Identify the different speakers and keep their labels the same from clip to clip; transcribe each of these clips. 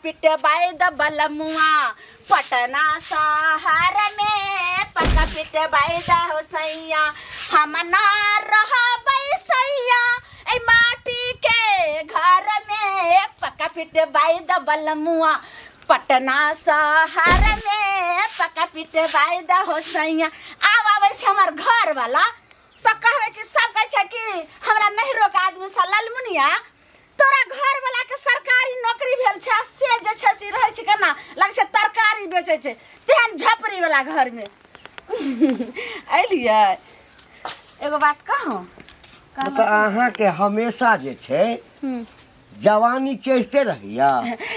Speaker 1: पिटबाई द बलमुआ पटना शहर में, पक्का पिटबाई द हो सैया, हम ना रहबै सैया ए माटी के घर में, पक्का पिटबाई द बलमुआ पटना शहर में, पक्का पिटबाई द हो सैया। आब आबै छै हमर घर वाला तऽ कहबै कि सब कहै छै कि हमरा नैहरोके आदमी सब ललमुनिया तोरा घर वाला के सरकारी नौकरी भेल छै से जे छै से रहै छै केना लगै छै तरकारी बेचै छै तेहन झपड़ी वाला घर में। एलियै एगो बात कहूँ?
Speaker 2: तऽ अहाँके हमेशा जे छै जवानी चढ़िते रहैया।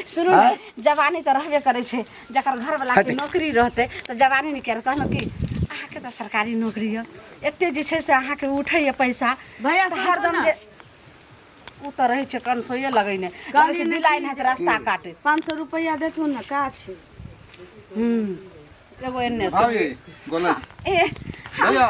Speaker 1: सुनू ने,
Speaker 2: आँय?
Speaker 1: जवानी तऽ रहबे करै छै, जकर घरवला के
Speaker 2: हट।
Speaker 1: नौकरी रहतै तऽ जवानी नहि किया। कहलहुँ कि अहाँके तऽ सरकारी नौकरी यऽ, एते जे छै से अहाँके उठैए पैसा।
Speaker 3: भैया,
Speaker 1: तऽ
Speaker 3: सुनू
Speaker 1: हरदम
Speaker 3: ने।
Speaker 1: जे ओ तऽ रहै छै कनसोइए लगैने लगै
Speaker 3: कहली
Speaker 1: छै
Speaker 3: ने
Speaker 1: बिलाइ
Speaker 3: कि
Speaker 1: नाहित रास्ता काटे।
Speaker 3: 500 रुपैआ देखू ने का छै।
Speaker 1: एगो एन्ने से।
Speaker 4: भाभी गोलै छी।
Speaker 1: ए
Speaker 4: भैया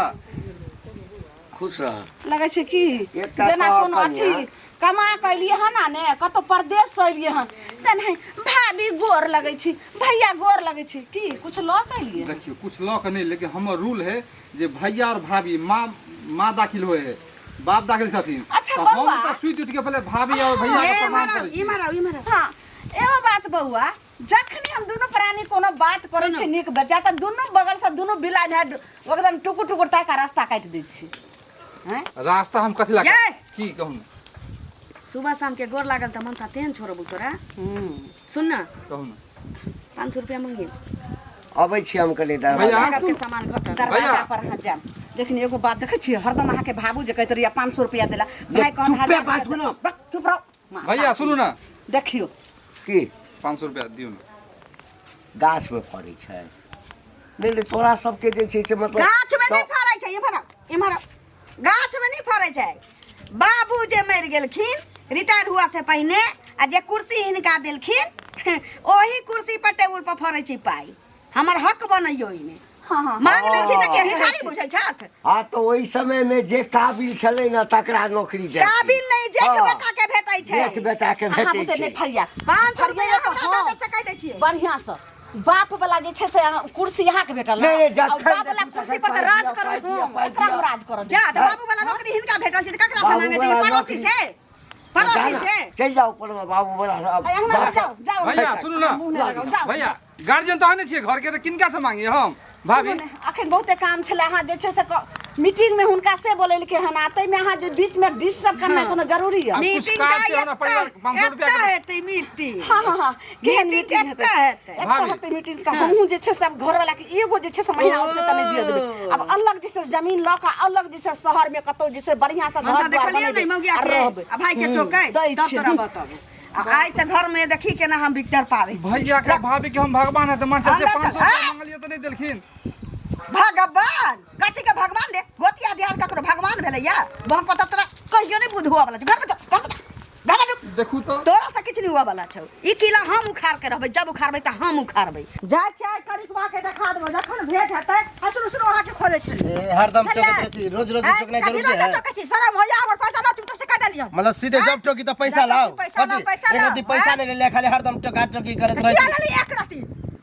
Speaker 2: खुश रह।
Speaker 1: लगै छै कि
Speaker 2: एकटा
Speaker 1: जेना
Speaker 2: कहऽ
Speaker 1: कोनो
Speaker 2: कनिया।
Speaker 1: अथी कमा कऽ एलियै हन आ ने कतहु परदेश से एलियै हन तऽ नहि भाभी गोर लगै छी, भैया गोर लगै छी, की कुछ लऽ कऽ एलियै?
Speaker 4: देखियौ, कुछ लऽ कऽ नहि, लेकिन हमर रूल है जे भैया और भाभी माँ माँ दाखिल होए है, बाप दाखिल छथिन।
Speaker 1: अच्छा,
Speaker 4: तऽ हम
Speaker 1: बौआ।
Speaker 4: तऽ सुति उठि के पहिले भाभी और भैया के
Speaker 3: ए
Speaker 4: प्रणाम
Speaker 3: इम्हर आउ,
Speaker 4: करै छी।
Speaker 3: इम्हर आउ, इम्हर आउ।
Speaker 1: हाँ, एगो बात बौआ, जखनी हम दुनू प्राणी कोनो बात करै छी नीक बेजा तऽ दुनू बगल से दुनू बिलाइ ने एकदम टुकुर टुकुर ताकि रास्ता काटि दै छी। हैं?
Speaker 4: रास्ता हम कथी लए
Speaker 3: जय।
Speaker 4: की कहू ने?
Speaker 3: सुबह शाम के गोर लागल तऽ मनसा तेहन छोड़बू तोरा। सुन न।
Speaker 4: कहू ने।
Speaker 3: 500 रुपया मंगी।
Speaker 2: अबै छी हम कनि दरवाजा।
Speaker 4: भैया,
Speaker 3: के सामान घटल।
Speaker 1: दरवाजा
Speaker 4: भैया।
Speaker 1: पर अहाँ जायब। देखनी एगो बात देखै छियै, हरदम अहाँके भाबू जे कहैत रहियै 500 रुपया देला भाय कहत
Speaker 2: चुप्पे
Speaker 1: हजार
Speaker 2: बाजू
Speaker 1: रुपया
Speaker 2: ने।
Speaker 1: बक, चुप रहो।
Speaker 4: भैया सुनू ने।
Speaker 1: देखियौ।
Speaker 2: की?
Speaker 4: 500 रुपया दियौ ने।
Speaker 2: गाछ में फड़ै छै। नहि नहि, तोरा सबके जे छै से मतलब
Speaker 3: गाछ में नहीं फड़ै छै। इम्हर आउ, इम्हर आउ। गाछ में नहीं फड़ै छै। बाबू जे मरि गेलखिन रिटायर हुआ से पहिने आ जे कुर्सी हिनका देलखिन ओही कुर्सी पर टेबुल पर फड़ै छै पाइ। हमर हक बनैयो ओहिमे।
Speaker 1: हाँ, हाँ।
Speaker 3: मांग लै छी तऽ के भिखारी बुझै छथि?
Speaker 2: आ तऽ ओहि समय में जे काबिल छलै ने तकरा नौकरी जाइ छै।
Speaker 3: काबिल नहि, जेठ
Speaker 2: हाँ।
Speaker 3: बेटा के भेटै छै।
Speaker 2: जेठ बेटा के
Speaker 1: अहाँ
Speaker 2: भेटै
Speaker 1: बुते
Speaker 2: छै।
Speaker 1: नहि फरिया।
Speaker 3: 500 रुपया
Speaker 1: फरिया तऽ
Speaker 3: हमरा दऽ
Speaker 1: हाँ।
Speaker 3: दे से कहि दै छियै।
Speaker 1: बढ़िआँ से बाप वाला जे छै से कुर्सी अहाँके भेटल ने?
Speaker 2: नहि, नहि,
Speaker 1: आ
Speaker 2: जखन
Speaker 1: बाप वाला
Speaker 2: देखू
Speaker 1: कुर्सी
Speaker 2: तखन
Speaker 1: पर तऽ
Speaker 2: पाइ
Speaker 1: राज
Speaker 2: दिअ,
Speaker 1: करबै
Speaker 2: पाइ दिअ,
Speaker 1: हम,
Speaker 2: पाइ
Speaker 1: एकरा हम
Speaker 2: दिअ।
Speaker 1: राज करऽ
Speaker 3: जा
Speaker 1: देब।
Speaker 3: तऽ बाबू वाला नौकरी हिनका भेटल छै तऽ ककरा से
Speaker 2: बाबू
Speaker 3: मांगे
Speaker 2: वाला
Speaker 3: छै? पड़ोसी
Speaker 2: नौकरी।
Speaker 3: से, पड़ोसी
Speaker 2: जा ना,
Speaker 3: से।
Speaker 2: चलि जाउ ऊपर में बाबू वाला
Speaker 1: अरे, अंगना से जाओ, जाओ।
Speaker 4: भैया सुनू ने।
Speaker 1: मुँह नहि लगाउ, जाओ।
Speaker 4: भैया गार्जियन तऽ अहाँ छियै घर के, तऽ किनका से मांगिए हम भाभी?
Speaker 1: सुनू ने, अखन बहुते काम छलै, अहाँ जे छै से मीटिंग में हुनका से बोलेलकै हन आ ताहिमे अहाँ जे बीच में डिस्टर्ब करनाइ कोनो जरूरी यऽ?
Speaker 4: आब कुछ
Speaker 3: मीटिंग
Speaker 4: काज
Speaker 3: तऽ
Speaker 4: छै हमरा परिवार
Speaker 3: एतऽ
Speaker 4: 500 रुपया
Speaker 3: एतऽ
Speaker 4: के
Speaker 3: हेतै मीटिंग।
Speaker 1: हाँ, हाँ, हाँ। केहन
Speaker 3: मीटिंग
Speaker 1: मीटिंग हेतै?
Speaker 3: एतऽ हेतै।
Speaker 1: एतऽ
Speaker 4: भाभी।
Speaker 1: हेतै मीटिंग तऽ हमहूँ जे छै से आब घरवला के एगो जे छै से महीना उठतै तऽ नहि दिअ देबै। आब अलग जे छै से जमीन लऽ कऽ अलग जे छै शहर में कतौ जे छै बढ़िआँ से
Speaker 3: हम
Speaker 1: घर
Speaker 3: तऽ
Speaker 1: दुआर
Speaker 3: देखलियै
Speaker 1: बनेबै
Speaker 3: ने मौगिया
Speaker 1: आ
Speaker 3: के
Speaker 1: रहबै।
Speaker 3: आ भाई के टोकै
Speaker 1: दै
Speaker 3: तब
Speaker 1: छियै।
Speaker 3: तोरा बताबू। आ आइ से घर में देखी केना हम विक्टर पाबै छी।
Speaker 4: भैया के भाभी के हम भगवान है तऽ मास्टर से
Speaker 3: अंदर
Speaker 4: 500
Speaker 3: चल,
Speaker 4: रुपया
Speaker 3: हाँ?
Speaker 4: मंगलियै तऽ नहि देलखिन।
Speaker 3: भगवान कथी के भगवान रे? गोतिया दियार ककरो भगवान भेलैया? बहन पता तोरा कहियो नहीं बुध हुआ वाला छौ। घर में चल, घर में चल, घर में चल।
Speaker 4: देखू तऽ।
Speaker 3: तोरा से किछु नहीं हुआ वाला छौ। ई किला हम उखाड़ के रहबै, जब उखाड़बै तऽ हम उखाड़बै।
Speaker 5: जाइ छियै कनिकवा के देखा देबो जखन भेंट हेतै। आ सुनू सुनू, अहाँके खोजै छलियै।
Speaker 6: ए, हरदम
Speaker 5: बुझलियै?
Speaker 6: टोकैत रहै छी, रोज रोज
Speaker 5: आँय,
Speaker 6: टोकनाइ
Speaker 5: कथी
Speaker 6: जरूरी
Speaker 5: रोज
Speaker 6: है?
Speaker 5: टोकै छी? शरम होइया? हमर पैसा लाउ, चुपचाप से कहि देलियै।
Speaker 6: मतलब सीधे जब टोकी तऽ पैसा
Speaker 5: जब
Speaker 6: लाओ।
Speaker 5: टोकी पैसा लाओ,
Speaker 6: कथी?
Speaker 5: पैसा
Speaker 6: एक
Speaker 5: लाओ,
Speaker 6: रत्ती पैसा
Speaker 5: आँय?
Speaker 6: नहि लेले, खाली हरदम टोका टोकी करैत रहै
Speaker 5: किया
Speaker 6: छी।
Speaker 5: लेली एक रत्ती?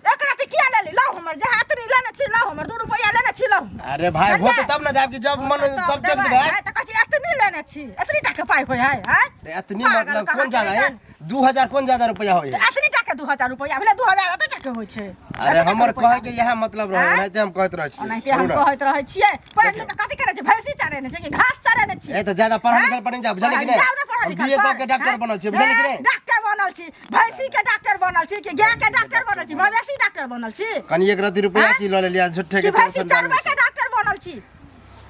Speaker 5: एक रत्ती किया लेली? लाउ हमर जे एतनी लेने छी, लाउ हमर 2 रुपैआ लेने छी, लाउ।
Speaker 6: अरे भाई,
Speaker 5: बुझलियै?
Speaker 6: होते तब ना जाब कि जब मन
Speaker 5: होतै
Speaker 6: तब
Speaker 5: तब
Speaker 6: टोक
Speaker 5: देबै।
Speaker 6: देबै।
Speaker 5: आँय, तऽ कहै छी एतनी लेने छी, एतनी टाके पाइ होइ है, आँय?
Speaker 6: अरे, एतनी
Speaker 5: पागल
Speaker 6: मतलब
Speaker 5: कहाँ
Speaker 6: कोन ज्यादा है?
Speaker 5: के?
Speaker 6: 2000 कोन ज्यादा रुपया होय है?
Speaker 5: एतनी टाके 2000 रुपैआ भेलै, 2000 एते टाके होइ छै।
Speaker 6: अरे
Speaker 5: एते टाके
Speaker 6: हमर
Speaker 5: रुपैआ
Speaker 6: कहै के
Speaker 5: होइ छै।
Speaker 6: इएह मतलब रहै,
Speaker 5: आँय?
Speaker 6: ओनाहिते हम कहैत रहै छियै।
Speaker 5: ओनाहिते हम
Speaker 6: छोड़ू ना।
Speaker 5: कहैत रहै छियै। पढ़ि लिख कऽ कथी करै छियै? भैंसी चरेने छियै कि घास चरेने छियै?
Speaker 6: ए तऽ ज्यादा पढ़ल
Speaker 5: आँय?
Speaker 6: लिखल पर नहि जाउ, बुझलियै कि नहि?
Speaker 5: जाउ ने पढ़ल
Speaker 6: हम
Speaker 5: लिखल
Speaker 6: बीए कऽ
Speaker 5: पर,
Speaker 6: के डॉक्टर
Speaker 5: आँय?
Speaker 6: बनल छियै, बुझलियै कि
Speaker 5: ए,
Speaker 6: नहि?
Speaker 5: डॉक्टर बनल छी, भैंसी के डॉक्टर बनल छी कि गाय के डॉक्टर बनल छी, मवेशी डॉक्टर बनल छी?
Speaker 6: कनि एक रत्ती रुपया
Speaker 5: आँय?
Speaker 6: की लऽ लेलियै झूठे
Speaker 5: कि
Speaker 6: के
Speaker 5: भैंसी
Speaker 6: टेंशन डालने
Speaker 5: चरबै के
Speaker 6: छी।
Speaker 5: डॉक्टर बनल छी?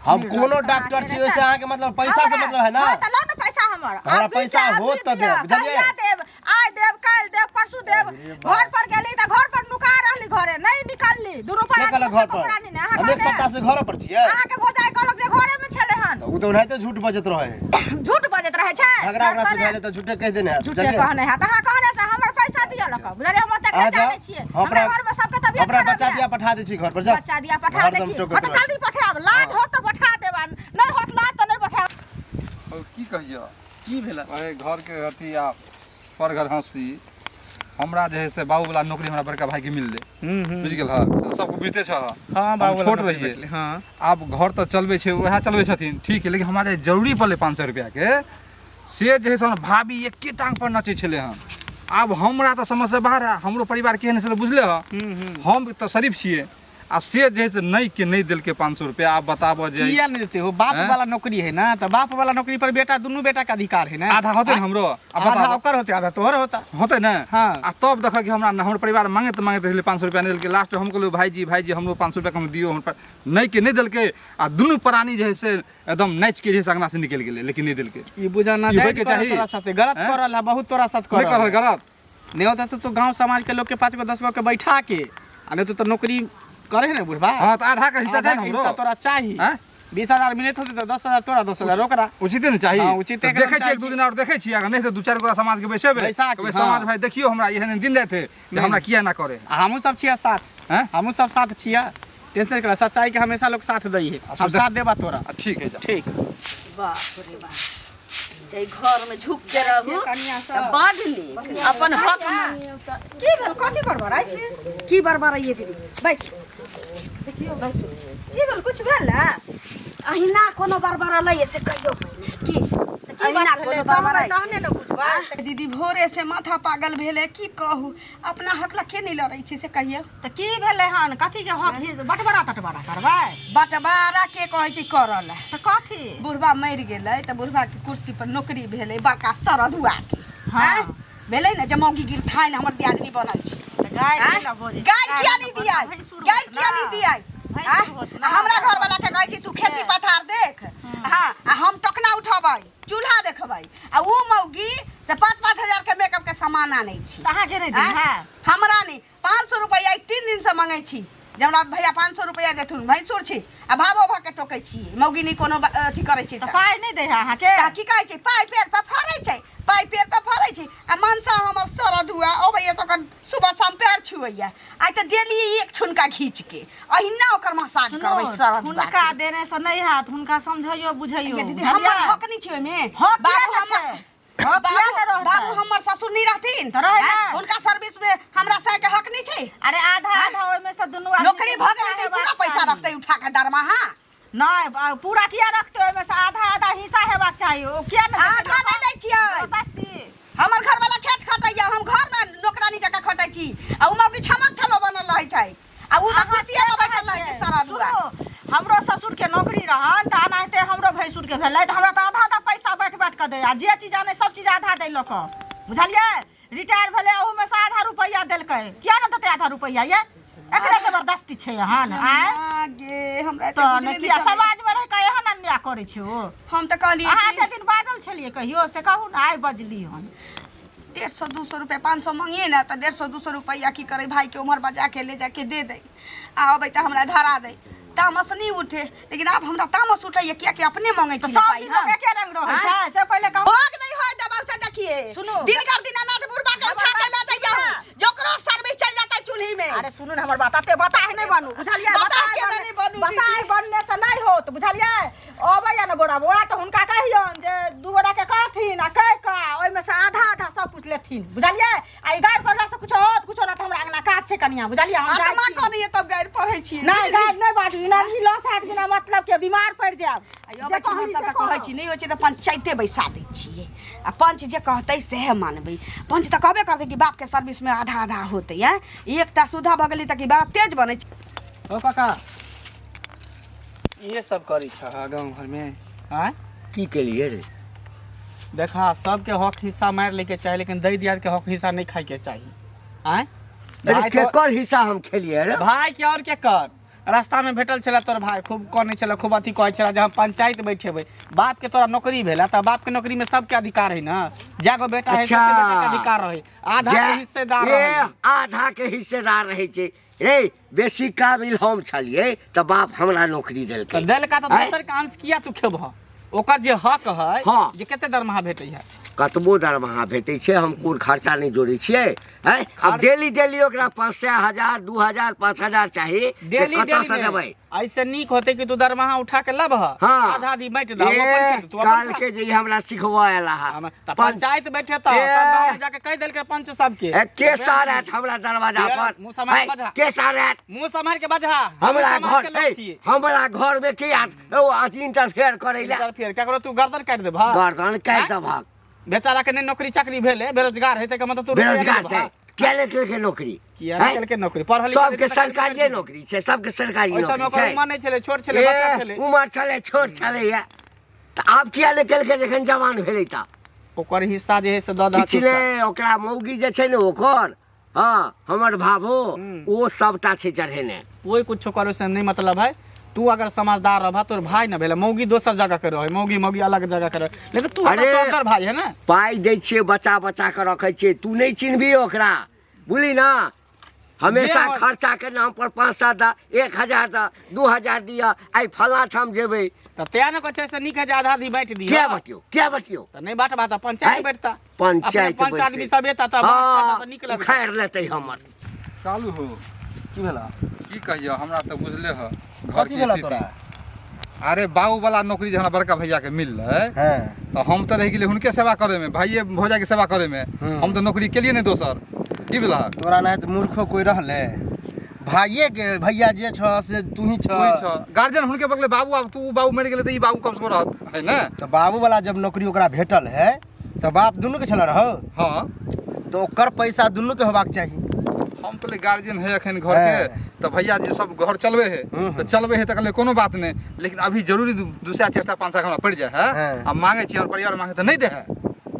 Speaker 6: हम कोनो डॉक्टर छी, ओहिसे अहाँके मतलब पैसा से
Speaker 5: हमरा-
Speaker 6: मतलब है ना?
Speaker 5: हाँ, तऽ लाउ ने पैसा हमर।
Speaker 6: हमरा
Speaker 5: अभी
Speaker 6: पैसा
Speaker 5: के अभी
Speaker 6: होत तऽ
Speaker 5: दिअ।
Speaker 6: देब, बुझलियै?
Speaker 5: कहिया देब? आइ देब, काल्हि देब, परसू देब।
Speaker 6: अरे बाप।
Speaker 5: घर पर गेली तऽ घर पर नुका रहली, घरे नहि निकलली। दुनू
Speaker 6: के
Speaker 5: प्राणी
Speaker 6: कहलक घर पर?
Speaker 5: कपड़ा नहि ने, अहाँ
Speaker 6: हम एक
Speaker 5: कहने?
Speaker 6: सप्ताह से घर पर छियै।
Speaker 5: अहाँके भौजाई कहलक जे घरे में छलै हन।
Speaker 6: तऽ ओ तऽ ओनाहिते झूठ बजैत रहै है।
Speaker 5: झूठ बजैत रहै छै।
Speaker 6: झगड़ा ओकरा से
Speaker 5: घर पर
Speaker 6: भेलै तऽ झूठे कहि देने हैत,
Speaker 5: झूठे
Speaker 6: बुझलियै?
Speaker 5: कहने हैत। अहाँ कहने से हमर पैसा दिअ लक। बुझलियै, हम ओतेक
Speaker 6: अहाँ
Speaker 5: नहि
Speaker 6: जाउ,
Speaker 5: जानै छियै।
Speaker 6: हम
Speaker 5: हमरा
Speaker 6: अपना
Speaker 5: घर में सबके तबियत
Speaker 6: अपना
Speaker 5: खराब
Speaker 6: बच्चा
Speaker 5: यऽ।
Speaker 6: दिया पठा दै छी घर पर, जाउ।
Speaker 5: बच्चा दिया पठा दै
Speaker 6: हरदम
Speaker 5: छी।
Speaker 6: टोकैत
Speaker 5: हाँ, तऽ
Speaker 6: रहै
Speaker 5: जल्दी पठायब। लाज होत तऽ पठा देब, आ नहि होत लाज तऽ नहि पठायब।
Speaker 4: और की कहियो?
Speaker 7: की भेला?
Speaker 4: अरे घर के अथी आ पर घर हंसी। हमरा जे है से बाबू वाला नौकरी हमरा बड़का भाई के मिललै
Speaker 7: हम्म हम्म
Speaker 4: बुझि गेल हँ सबके बुझिते छह
Speaker 7: हाँ
Speaker 4: हम
Speaker 7: बाबू
Speaker 4: छोट रहियै
Speaker 7: हाँ
Speaker 4: आब घर तऽ चलबै छै उएह चलबै छथिन ठीक है लेकिन हमरा जे जरूरी पड़लै 500 रुपैआके से जे है से हमर भाभी एके टांग पर नचै छलै हन आब हमरा तऽ समझ से बाहर है हमरो परिवार केहन है से तऽ बुझले हँ हम तऽ शरीफ छियै आ से जे है से नहि के नहि देलकै 500 रुपैआ आब बताबऽ जे
Speaker 7: किया नहीं देते हो बाप
Speaker 4: हैं?
Speaker 7: वाला नौकरी है ना तो बाप वाला नौकरी पर बेटा दुनू बेटा का अधिकार है ना
Speaker 4: आधा होतै ने हमरो आब
Speaker 7: आधा
Speaker 4: बताबऽ
Speaker 7: ओकर होते आधा तोहर होता
Speaker 4: होतै ने
Speaker 7: हाँ।
Speaker 4: आ तब देखऽ कि हमरा हमर परिवार मांगैत मांगैत रहलै 500 रुपैआ नहि देलकै लास्ट हम कहलियै भाइजी भाइजी हमरो 500 रुपैआ कम दियौ हमर नहि के नहि देलकै आ दुनू प्राणी जे है से एकदम नाचि के जे है से अंगना से निकलि गेलै लेकिन नहि देलकै
Speaker 7: ई बुझा ना
Speaker 4: ई होइके
Speaker 7: जायज करल
Speaker 4: चाही।
Speaker 7: तोरा साथे गलत
Speaker 4: हैं?
Speaker 7: करल है बहुत तोरा साथ
Speaker 4: नहि
Speaker 7: करल
Speaker 4: करल
Speaker 7: है।
Speaker 4: गलत
Speaker 7: नहीं होता तो गांव समाज के लोग के 5 गो 10 गो के बैठा के आ नहीं तो, तो नौकरी करे है ना बुढ़बा
Speaker 4: हाँ तऽ आधा के हिस्सा
Speaker 7: आधा
Speaker 4: चाही ने
Speaker 7: के
Speaker 4: हमरो
Speaker 7: हिस्सा तोरा चाही
Speaker 4: हैं?
Speaker 7: 20,000 मिलत होते तो 10,000 तोरा 10,000 ओकरा
Speaker 4: उचिते ने चाही
Speaker 7: हाँ, उचिते
Speaker 4: तऽ
Speaker 7: एकदम
Speaker 4: देखै छियै
Speaker 7: चाही
Speaker 4: एक दू दिन आओर देखै छियै अगर नहि तऽ दू चारि गोरा समाज के बैसेबै
Speaker 7: बैसा के,
Speaker 4: कहबै
Speaker 7: हाँ।
Speaker 4: समाज भाई देखियौ हमरा एहन एहन दिन रहते जे हमरा किया ना करे
Speaker 7: आ हमहूँ सब छियै साथ
Speaker 4: हैं?
Speaker 7: हमहूँ सब साथ छियै टेंशन करा सच्चाई के हमेशा लोग साथ दै है हम साथ देबा तोरा
Speaker 4: आ, ठीक है जा
Speaker 7: ठीक
Speaker 1: बाप रे बाप जै घर में झुक के रहू तऽ बड नीक अपन हक
Speaker 5: की भेल कथी बड़बड़ाइ छी
Speaker 3: की बड़बड़ाइए दीदी बैस
Speaker 5: देखियौ बैसू की भेल कुछ भेल ने
Speaker 3: अहिना कोनो बड़बड़लै से कहियो पहिने की
Speaker 5: की
Speaker 3: अहिना
Speaker 5: बात
Speaker 3: कोनो
Speaker 5: भेलै
Speaker 3: बड़बड़ाइ
Speaker 5: तहने ने बुझबै
Speaker 3: दीदी भोरे से माथा पागल भेलै की कहू अपना हक ला के नहि लड़ै छै से कहियौ
Speaker 5: तऽ की भेलै हन कथी के हक his बटबरा तटबरा करबै
Speaker 3: बटवारा के कहै छै करऽ ला
Speaker 5: तऽ कथी
Speaker 3: बुढ़बा मरि गेलै तऽ बुढ़बा के कुर्सी पर नौकरी भेलै बड़का सरधुआ के
Speaker 5: हाँ।
Speaker 3: आँय? भेलै ने जे मौगी गिरथाइन हमर दियादनी बनल छै
Speaker 5: तऽ गाय
Speaker 3: आँय?
Speaker 5: नहि ने बजै छै,
Speaker 3: गाय किया
Speaker 5: नहि
Speaker 3: नहीं
Speaker 5: बजै,
Speaker 3: दियाई
Speaker 5: भैंसुर
Speaker 3: गाय
Speaker 5: होत
Speaker 3: किया
Speaker 5: ना।
Speaker 3: नहीं दियाई
Speaker 5: भैंसुर
Speaker 3: आँय?
Speaker 5: होत ना।
Speaker 3: आ हमरा घर वाला के कहै छै तू खेती पथार देख हाँ आ हम टोकना उठबै चूल्हा देखबै आ ऊ मौगी से 5-5 हजार के मेकअप के सामान आनै छी
Speaker 5: तऽ अहाँके नहि
Speaker 3: आँय?
Speaker 5: दिन है
Speaker 3: हमरा नहि 500 रुपैआ ई 3 दिन से मंगै छी जे हमरा भैया 500 रुपैआ देथुन भैंसुर छी आ भावो भऽ के टोकै छी मौगी नहि कोनो अथी करै छी
Speaker 5: तऽ
Speaker 3: तऽ
Speaker 5: पाइ नहि दै है अहाँके
Speaker 3: तऽ की कहै छै पाइ पेड़ पर फड़ै छै पाइ पेड़ पर फड़ै छै आ मनसा हमर सरद हुआ अबैया तऽ ओकर सुबह शाम पैर छुअैया आइ तऽ देलियै एक ठुनका घीच के अहिना ओकर मसाज
Speaker 5: सुनू,
Speaker 3: करबै सरद हुआ
Speaker 5: हुनका देने से नहि हैत हुनका समझैयो बुझैयो
Speaker 3: ये दीदी
Speaker 5: बुझलियै?
Speaker 3: हमर हक नहि छै ओहिमे
Speaker 5: हक किया
Speaker 3: बाबू
Speaker 5: ने
Speaker 3: हमर
Speaker 5: छै? हक किया
Speaker 3: बाबू
Speaker 5: ने रहतै?
Speaker 3: बाबू हमर ससुर नहि रहथिन
Speaker 5: तऽ रहै
Speaker 3: आँय?
Speaker 5: ने।
Speaker 3: हुनका सर्विस में हमरा साय के हक नहि छै
Speaker 5: अरे आधा आधा ओहिमे से दुनू आदमी
Speaker 3: नौकरी
Speaker 5: के
Speaker 3: भऽ गेलै
Speaker 5: हिस्सा
Speaker 3: तऽ पूरा
Speaker 5: हेबाक
Speaker 3: पैसा
Speaker 5: चाही।
Speaker 3: रखतै उठा के दरमाहा
Speaker 5: नहि पूरा किया रखतै ओहिमे से आधा आधा हिस्सा हेबाक चाही ओ किया ने देतै
Speaker 3: आधा नहि लै छियै
Speaker 5: जबरदस्ती
Speaker 3: हमर घर वाला खेत खटैया हम घर में नौकरानी जकाँ खटै छी आ उ मौगी छमक छलो बनल रहै छै आ उ तऽ
Speaker 5: अहाँ
Speaker 3: कुर्सिये
Speaker 5: से
Speaker 3: पर बैठल
Speaker 5: कहै
Speaker 3: रहै छै
Speaker 5: छियै।
Speaker 3: सारा दुआ
Speaker 5: सुनू, हमरो ससुर के नौकरी रहन तऽ एनाहिते हमरो भैंसुर के भेलै तऽ हमरा तऽ आधा आधा पैसा बाँटि बाँटि कऽ दै आ जे चीज आनै सब चीज आधा दै लऽ कऽ बुझलियै रिटायर भेलै ओहूमे से आधा रुपैआ देलकै किया ने देतै आधा रुपैआ ये एकरे जबरदस्ती छै एहन आँय
Speaker 3: आगे हमरा एते
Speaker 5: तऽ
Speaker 3: बुझले
Speaker 5: ने
Speaker 3: नहि
Speaker 5: किया
Speaker 3: छलै।
Speaker 5: समाजमे रहि कऽ एहन अन्याय करै छै ओ
Speaker 3: हम तऽ कहलियै
Speaker 5: अहाँ
Speaker 3: कि
Speaker 5: एते दिन बाजल छलियै कहियो से कहू ने आइ बजली हन
Speaker 3: 150 200 रुपया 500 मंगिए ने तऽ 150 200 रुपया की करै भाई के उम्हर बजा के ले जाके दे दै आ अबै तऽ हमरा धरा दै तामस नहीं उठे लेकिन आब हमरा तामस उठैया कियाकि अपने मंगै
Speaker 5: तऽ
Speaker 3: छी
Speaker 5: सब
Speaker 3: पाइ
Speaker 5: दिन लोक एके रंग रहै छै से पहिले कहू
Speaker 3: भोग नहीं होय दबाव से देखिए
Speaker 5: सुनू।
Speaker 3: दिन कर दिन अनाथ बुढ़बा के उठा के ले जाइए जोकरो सर्विस चल जाता चूल्ही में
Speaker 5: अरे सुनू ने हमर बात अते बताह नहि बनू बुझलियै
Speaker 3: बताह के नहि बनू,
Speaker 5: बताह
Speaker 3: दीदी।
Speaker 5: बनने से नहि होत बुझलियै अबैया ने बोरा बौआ तऽ हुनका कहियौन जे दू गोरा के कहथिन आ कहि कऽ ओहिमे से आधा आधा सब कुछ लेथिन बुझलियै आ ई गारि पड़ला से कुछो होत कुछो ना तऽ हमरा अंगना काज छै कनिया बुझलियै हम जाइ
Speaker 3: आत्मा
Speaker 5: छी
Speaker 3: कऽ दैए तब गारि पढ़ै छी
Speaker 5: नहि गारि नहि बाजू ई नहि लस हैत बिना मतलब के बीमार पड़ि जायब
Speaker 3: जे कहली से कहै छी नहि होइ छै तऽ पंचायते बैसा दै छियै आ पंच जे कहतै सएह मानबै पंच तऽ कहबे करतै कि बापके सर्विसमे आधा आधा होतै आँय एकटा सुधा भऽ गेलै तऽ कि बड़ा तेज बनै छै
Speaker 7: ओ काका इहे सब करै छह गाँव घरमे आँय
Speaker 2: की केलिए रे
Speaker 7: देखा सबके हक हिस्सा मारि लैके चाही लेकिन दै दियाद के हक हिस्सा नहीं खाइके चाही आँय
Speaker 2: अरे
Speaker 7: भाई तो-
Speaker 2: केकर हिस्सा हम खेलिए रे
Speaker 7: भाई के और के कर रास्ता में भेटल छला तोर भाई खूब कनै छला खूब अथी कहै छला जे हम पंचायत बैठेबै बाप के तोरा नौकरी भेला तऽ बाप के नौकरी में सबके अधिकार है ना जागो बेटा है
Speaker 2: अच्छा।
Speaker 7: सबके बेटा के अधिकार रहे आधा के
Speaker 2: जे-
Speaker 7: हिस्सेदार
Speaker 2: ए,
Speaker 7: रहे
Speaker 2: आधा के हिस्सेदार रहे छै रे बेसी काबिल हम छलियै तऽ बाप हमरा नौकरी देलकै
Speaker 7: तऽ देलका तऽ
Speaker 2: आँय?
Speaker 7: दोसर के अंश किया तू खेबह ओकर जे हक है
Speaker 2: हाँ।
Speaker 7: जे कते दरमाहा भेटै है
Speaker 2: कतबो दरमाहा भेटै छै हम कोन खर्चा नहि जोड़ै छियै। हैं, आब डेली डेली ओकरा 500 1000 2000 5000 चाही से
Speaker 7: डेली
Speaker 2: कतऽसँ
Speaker 7: डेली
Speaker 2: देबै?
Speaker 7: ऐसे नीक होते कि तू दरमाहा उठा के लाबह,
Speaker 2: हाँ।
Speaker 7: आधा आधी बांटि दह, ओ अपन खेत, तू अपन
Speaker 2: काल
Speaker 7: खा।
Speaker 2: के जे ई हमरा सिखबऽ आयल हा।
Speaker 7: तऽ पंचायत बैठे तऽ
Speaker 2: ए।
Speaker 7: सब गाँव में जाके कहि देलकै पंच सबके।
Speaker 2: ए, के सार आयत हमरा दरवाजा
Speaker 7: ए,
Speaker 2: पर?
Speaker 7: मुँह सम्हारि
Speaker 2: हैं,
Speaker 7: बजा।
Speaker 2: के सार आयत
Speaker 7: मुँह सम्हारि के बजहा।
Speaker 2: हमरा
Speaker 7: हम समाज
Speaker 2: घर
Speaker 7: के लोग
Speaker 2: ए,
Speaker 7: छियै।
Speaker 2: हमरा घर में के आयत ओ अथी इंटरफेयर करै लए?
Speaker 7: इंटरफेयर ककरो तू गर्दन काटि देबह?
Speaker 2: गर्दन काटि देबहक।
Speaker 7: बेचारा के नहि नौकरी चाकरी भेलै, बेरोजगार हेतै के मतलब तू रुपैआ
Speaker 2: बेरोजगार
Speaker 7: देबह?
Speaker 2: छै, किया नहि केलकै नौकरी?
Speaker 7: किया नहि
Speaker 2: हैं?
Speaker 7: केलकै नौकरी? पढ़ल लिखल
Speaker 2: सबके
Speaker 7: हेतै तऽ
Speaker 2: सरकारिये नौकरी छै, सबके सरकारी
Speaker 7: ओहि समय
Speaker 2: नौकरी
Speaker 7: ओकर
Speaker 2: छै।
Speaker 7: उमर नहि छलै, छोट छलै, बच्चा
Speaker 2: ए,
Speaker 7: छलै।
Speaker 2: उमर छलै, छोट छलै, तऽ आब किया नहि केलकै जखन जवान भेलै तऽ?
Speaker 7: ओकर हिस्सा जे है से दऽ दह।
Speaker 2: किछु नहि, ओकरा मौगी जे छै ने ओकर, हँ, हमर भाभो ओ सबटा छै चढ़ेने।
Speaker 7: कोई कुछो करे से नहीं मतलब है। तू अगर समझदार रहबा, तोर भाई न भेलै, मौगी दोसर जगह के रहे, मौगी मौगी अलग जगह के रहे, लेकिन तू
Speaker 2: अरे!
Speaker 7: सौदर भाई है ना।
Speaker 2: पाइ दै छियै, बचा बचा कऽ रखै छियै, तू नहि चिन्हबी ओकरा, बुझली ना? हमेशा
Speaker 7: जे
Speaker 2: खर्चा के नाम पर 500 दऽ, 1000 दऽ, 2000 दिअ, आइ फलाँ ठाम जेबै।
Speaker 7: तऽ तें ने कहै छै से नीक है जे आधा आधी बाँटि दिअ।
Speaker 2: किया बतियौ, किया बतियौ?
Speaker 7: तऽ नहि बाँटबा तऽ पंचायत
Speaker 2: आँय?
Speaker 7: बैठता।
Speaker 2: पंचायत
Speaker 7: अपने पंच आदमी सब एता तऽ बाँस काटता तऽ नीक लगतै।
Speaker 2: उखाड़ि लेतै हमर।
Speaker 4: चालू हो।
Speaker 6: की भेला?
Speaker 4: की कहियो, हमरा तऽ बुझले ह घर
Speaker 6: कथी
Speaker 4: के
Speaker 6: भेला
Speaker 4: स्थिति।
Speaker 6: तोरा?
Speaker 4: अरे बाबू वाला नौकरी जे हमरा बड़का भैया के मिललै
Speaker 6: हँ
Speaker 4: तऽ हम तऽ रहि गेलियै हुनके सेवा करे में, भाइये भौजाई के सेवा करे में। हम तऽ नौकरी केलियै नहि दोसर। की भेला?
Speaker 6: तोरा नहि तऽ मूर्खो कोई रहले, भाइये के भैया जे छ से तू ही छ।
Speaker 4: वही छ गार्जियन हुनके बगले बाबू। आब तू बाबू मरि गेलै तऽ ई बाबू कम से कम रहत है ने।
Speaker 6: तऽ बाबू वाला जब नौकरी ओकरा भेटल है तऽ बाप दुनू के छल रहो।
Speaker 4: हाँ।
Speaker 6: तऽ ओकर पैसा दुनू के होबाक चाही।
Speaker 4: हम कहलियै गार्जियन है एखन घर के
Speaker 6: हँ।
Speaker 4: तऽ भैया जे सब घर चलबे है तऽ चलबे है, तऽ कहलियै कोनो बात नहि, लेकिन अभी जरूरी 200 400 500 हमरा पड़ि जाइ है।
Speaker 6: हँ।
Speaker 4: आ मांगे छी, हमर परिवार मांगे तऽ नहि दे है।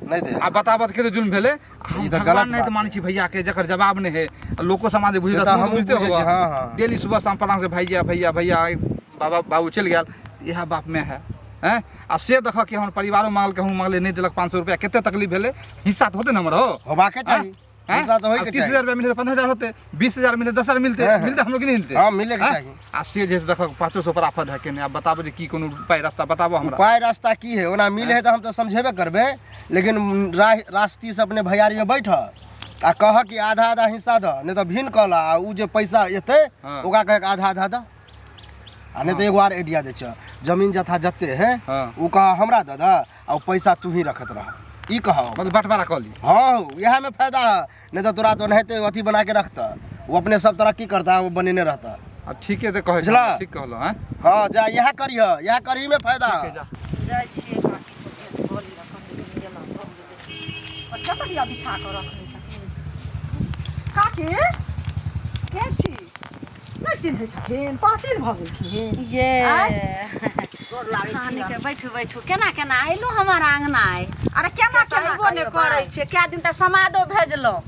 Speaker 6: नहि दे।
Speaker 4: आ बताबत के जुल्म भेलै। हम
Speaker 6: ई तऽ
Speaker 4: भगवान
Speaker 6: गलत
Speaker 4: नहि तऽ
Speaker 6: बात
Speaker 4: मानै छी भैया के, जकर जवाब नहि है। आ लोको समाज बुझि
Speaker 6: से तऽ हमहूँ
Speaker 4: बुझते
Speaker 6: बुझै छी,
Speaker 4: होगा।
Speaker 6: हाँ, हाँ।
Speaker 4: डेली सुबह शाम प्रणाम के भैया भैया भैया, एक बाबा बाबू चलि गेल, इएह बाप में है हैं। आ से देखऽ कि हमर परिवारो मांगल, हमहूँ मांगले, नहि देलक 500 रुपया, कते तकलीफ भेलै। हिस्सा तऽ होतै ने हमर हो?
Speaker 6: होबाके चाही।
Speaker 4: हैं?
Speaker 6: हिस्सा तऽ होइके
Speaker 4: आब
Speaker 6: चाही।
Speaker 4: 30,000 रुपया मिलतै, 15,000 होतै, 20,000 मिलतै, 10,000 मिलतै,
Speaker 6: हाँ, हाँ।
Speaker 4: मिलतै हमरो कि नहि मिलतै?
Speaker 6: हाँ, मिलेके
Speaker 4: हैं?
Speaker 6: चाही।
Speaker 4: आ से जे देखऽ 500 पर आफत है केने। आब बताबू जे की कोनो उपाय रास्ता बताबू हमरा।
Speaker 6: उपाय रास्ता की है? ओना मिले है तऽ हम तऽ समझेबे करबै, लेकिन रास्ती से अपने भैयारी में बैठ आ कह कि आधा आधा हिस्सा दह, नहि तऽ भिन्न कऽ ला, आ उ जे पैसा एतै
Speaker 4: हाँ।
Speaker 6: ओकरा कह आधा आधा दह। आ नहि तऽ एगो आर आइडिया दै छ, जमीन जथा जते है
Speaker 4: हाँ।
Speaker 6: उ कह हमरा दऽ दह आ उ पैसा तू ही रखत रह, ई कह।
Speaker 4: मतलब बंटवारा कऽ ली।
Speaker 6: हाँ, इएह में फायदा है, नहीं तो तोरा तो ओनाहिते अथी बना के रखता, वो अपने सब तरक्की करता, वो बनेने रहता।
Speaker 4: आ ठीके तऽ कहै
Speaker 6: बुझला?
Speaker 4: छी, ठीक कहलहुँ हैं।
Speaker 6: हाँ जा, इएह करिह, इएह करही में फायदा है।
Speaker 4: जा।
Speaker 5: जाइ छियै काकी सब भेंट कऽ लिअ, कनि दिन गेला भऽ गेलै। पर चटरिया बिछा कऽ रखने छथिन काकी। के छी? नहि चिन्है छथिन? पहचिन भऽ गेलखिन।
Speaker 1: ये
Speaker 5: आँय? गोर लागै छी।
Speaker 1: खाने के बैठू बैठू, केना केना अयलहुँ हमर आंगना आइ?
Speaker 5: अरे केना केना
Speaker 1: अयबो नहि
Speaker 5: कहियौ
Speaker 1: करै
Speaker 5: बाइ?
Speaker 1: छियै, कए दिन तऽ समादो भेजलहुँ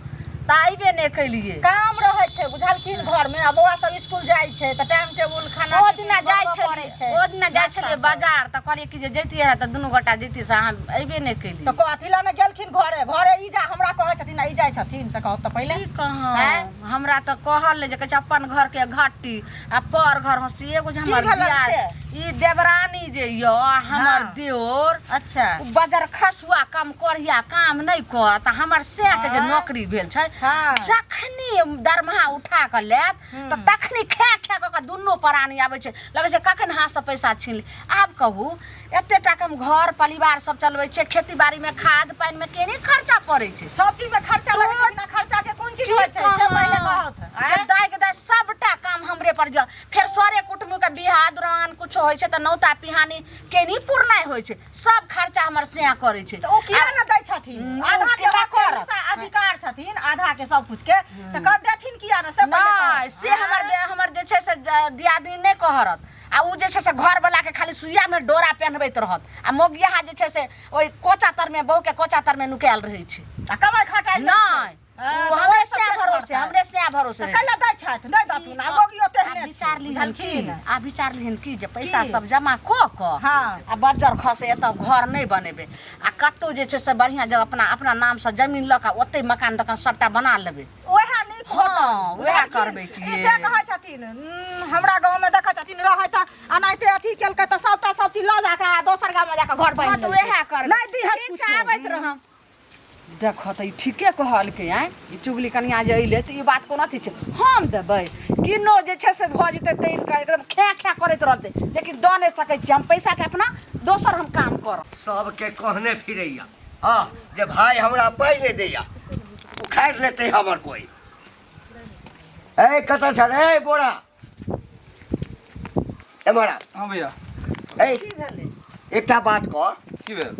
Speaker 1: तऽ अयबे नहि केलियै।
Speaker 5: काम रहै छै बुझलखिन घरमे, आ बौआ सब स्कूल जाइ छै तऽ टाइम टेबुल खाना
Speaker 1: ओ
Speaker 5: टिफिन
Speaker 1: दिना जाइ
Speaker 5: बनबऽ पड़ै
Speaker 1: छलियै,
Speaker 5: छै,
Speaker 1: ओ दिना जाइ
Speaker 5: नाश्ता
Speaker 1: छलियै
Speaker 5: सब।
Speaker 1: बाजार तऽ कहलियै कि जे जैतियै रहए तऽ दुनू गोटा जैतियै, से अहाँ अयबे नहि केलियै।
Speaker 5: तऽ कथी लए ने गेलखिन घरे घरे? ई जा हमरा कहै छथिन आ ई जाइ छथिन, से कहू तऽ पहिले।
Speaker 1: की कहूँ, हमरा तऽ कहल नहि जे कहै छै अपन घर के घट्टी आ पर घर हँसी। एगो जे
Speaker 5: की
Speaker 1: हमर
Speaker 5: भेलनि
Speaker 1: बियाह
Speaker 5: से?
Speaker 1: ई देवरानी जे यऽ हमर
Speaker 5: हाँ।
Speaker 1: देओर,
Speaker 5: अच्छा,
Speaker 1: उ बजर खसुआ कम करिया काम नहि करत। आ हमर सएह के जे
Speaker 5: आँय?
Speaker 1: नौकरी भेल छै,
Speaker 5: हाँ।
Speaker 1: जखनी दरमाहा उठा कऽ लेत तऽ तखनी खा खा कऽ कऽ दुनू प्राणी आबै छै, लगै छै कखन हाथसँ पैसा छीन ली। आब कहू, एते टाका हम घर परिवार सब चलबै छियै, खेती बाड़ी में खाद पानि में केने खर्चा पड़ै छै?
Speaker 5: सब चीज में खर्चा लगै छै, बिना खर्चा के कोन चीज होइ छै से पहिले कहत।
Speaker 1: जे दाइ के दाइ सबटा काम हमरे पर जऽ, फेर सरे कुटुम्ब के बियाह दुरान कुछो होइ छै तऽ नौता पिहानी केनी पुरनाइ होइ छै, सब खर्चा हमर सैया करै छै।
Speaker 5: तऽ ओ किया ने दै छथिन? आधा के
Speaker 1: केना
Speaker 5: हक के
Speaker 1: करत?
Speaker 5: हिस्सा अधिकार छथिन आधा के सब कुछ के, तऽ कह देथिन किया ने से पहिले कहत।
Speaker 1: नहि से हमर हमर जे छै से दियादनी नहि कहरत, आ उ जे छै से घर वाला के खाली सुइया में डोरा पहनबैत रहत, आ मोगियाहा जे छै से ओहि कोचा तर में, बहू के कोचा तर में नुकायल रहै छै।
Speaker 5: आ कमाइ खटाइ
Speaker 1: नहि,
Speaker 5: हाँ,
Speaker 1: उ
Speaker 5: तऽ
Speaker 1: हमरे
Speaker 5: ओहि सब
Speaker 1: सएह
Speaker 5: पेट
Speaker 1: भरोसे,
Speaker 5: भरतै।
Speaker 1: हमरे सएह भरोसे
Speaker 5: तऽ
Speaker 1: रहै छै।
Speaker 5: कैला दै छथि? नहि दथुन। आ मौगियो तेहने
Speaker 1: आ विचार
Speaker 5: छै,
Speaker 1: लिहन की,
Speaker 5: बुझलखिन?
Speaker 1: आ विचार लिहन की जे पैसा
Speaker 5: की?
Speaker 1: सब जमा कऽ कऽ
Speaker 5: हाँ।
Speaker 1: आ बज्जर खसे एतऽ घर नहि बनेबै, आ कतहु जे छै से बढ़िआँ जगह अपना अपना नामसँ जमीन लऽ कऽ ओतहि मकान तकान सबटा बना लेबै।
Speaker 5: ओएह नीक
Speaker 1: हाँ,
Speaker 5: होतनि,
Speaker 1: ओएह
Speaker 5: बुझलखिन?
Speaker 1: करबै की।
Speaker 5: ई से कहै छथिन, हमरा गाँवमे देखै छथिन रहै तऽ एनाहिते अथी केलकै तऽ सबटा सब चीज लऽ जाकऽ आ दोसर गाममे जाकऽ घर
Speaker 1: हाँ
Speaker 5: बनि
Speaker 1: तऽ
Speaker 5: लेलकै।
Speaker 1: ओएह करबै।
Speaker 5: नहि दिहत
Speaker 1: ठीक छै,
Speaker 5: कुछो।
Speaker 1: आबैत रहब।
Speaker 8: देखऽ तऽ ई ठीके कहलकै आँय, ई चुगली कनिया जे अयलै तऽ ई बात कोन अथी छै, हम देबै किनो जे छै से भऽ जेतै तऽ इनका एकदम खे खे करैत रहतै, लेकिन दऽ नहि सकै छियै हम पैसाके, अपना दोसर हम काम करब।
Speaker 2: सबके कहने फिरैया हँ जे भाय हमरा पाइ नहि दैया, उखाड़ि लेतै हमर कोइ। ए कतऽ छ रे बोरा? एम्हर आ।
Speaker 4: हँ भैया।
Speaker 2: ए एकटा बात कह।
Speaker 4: की भेल?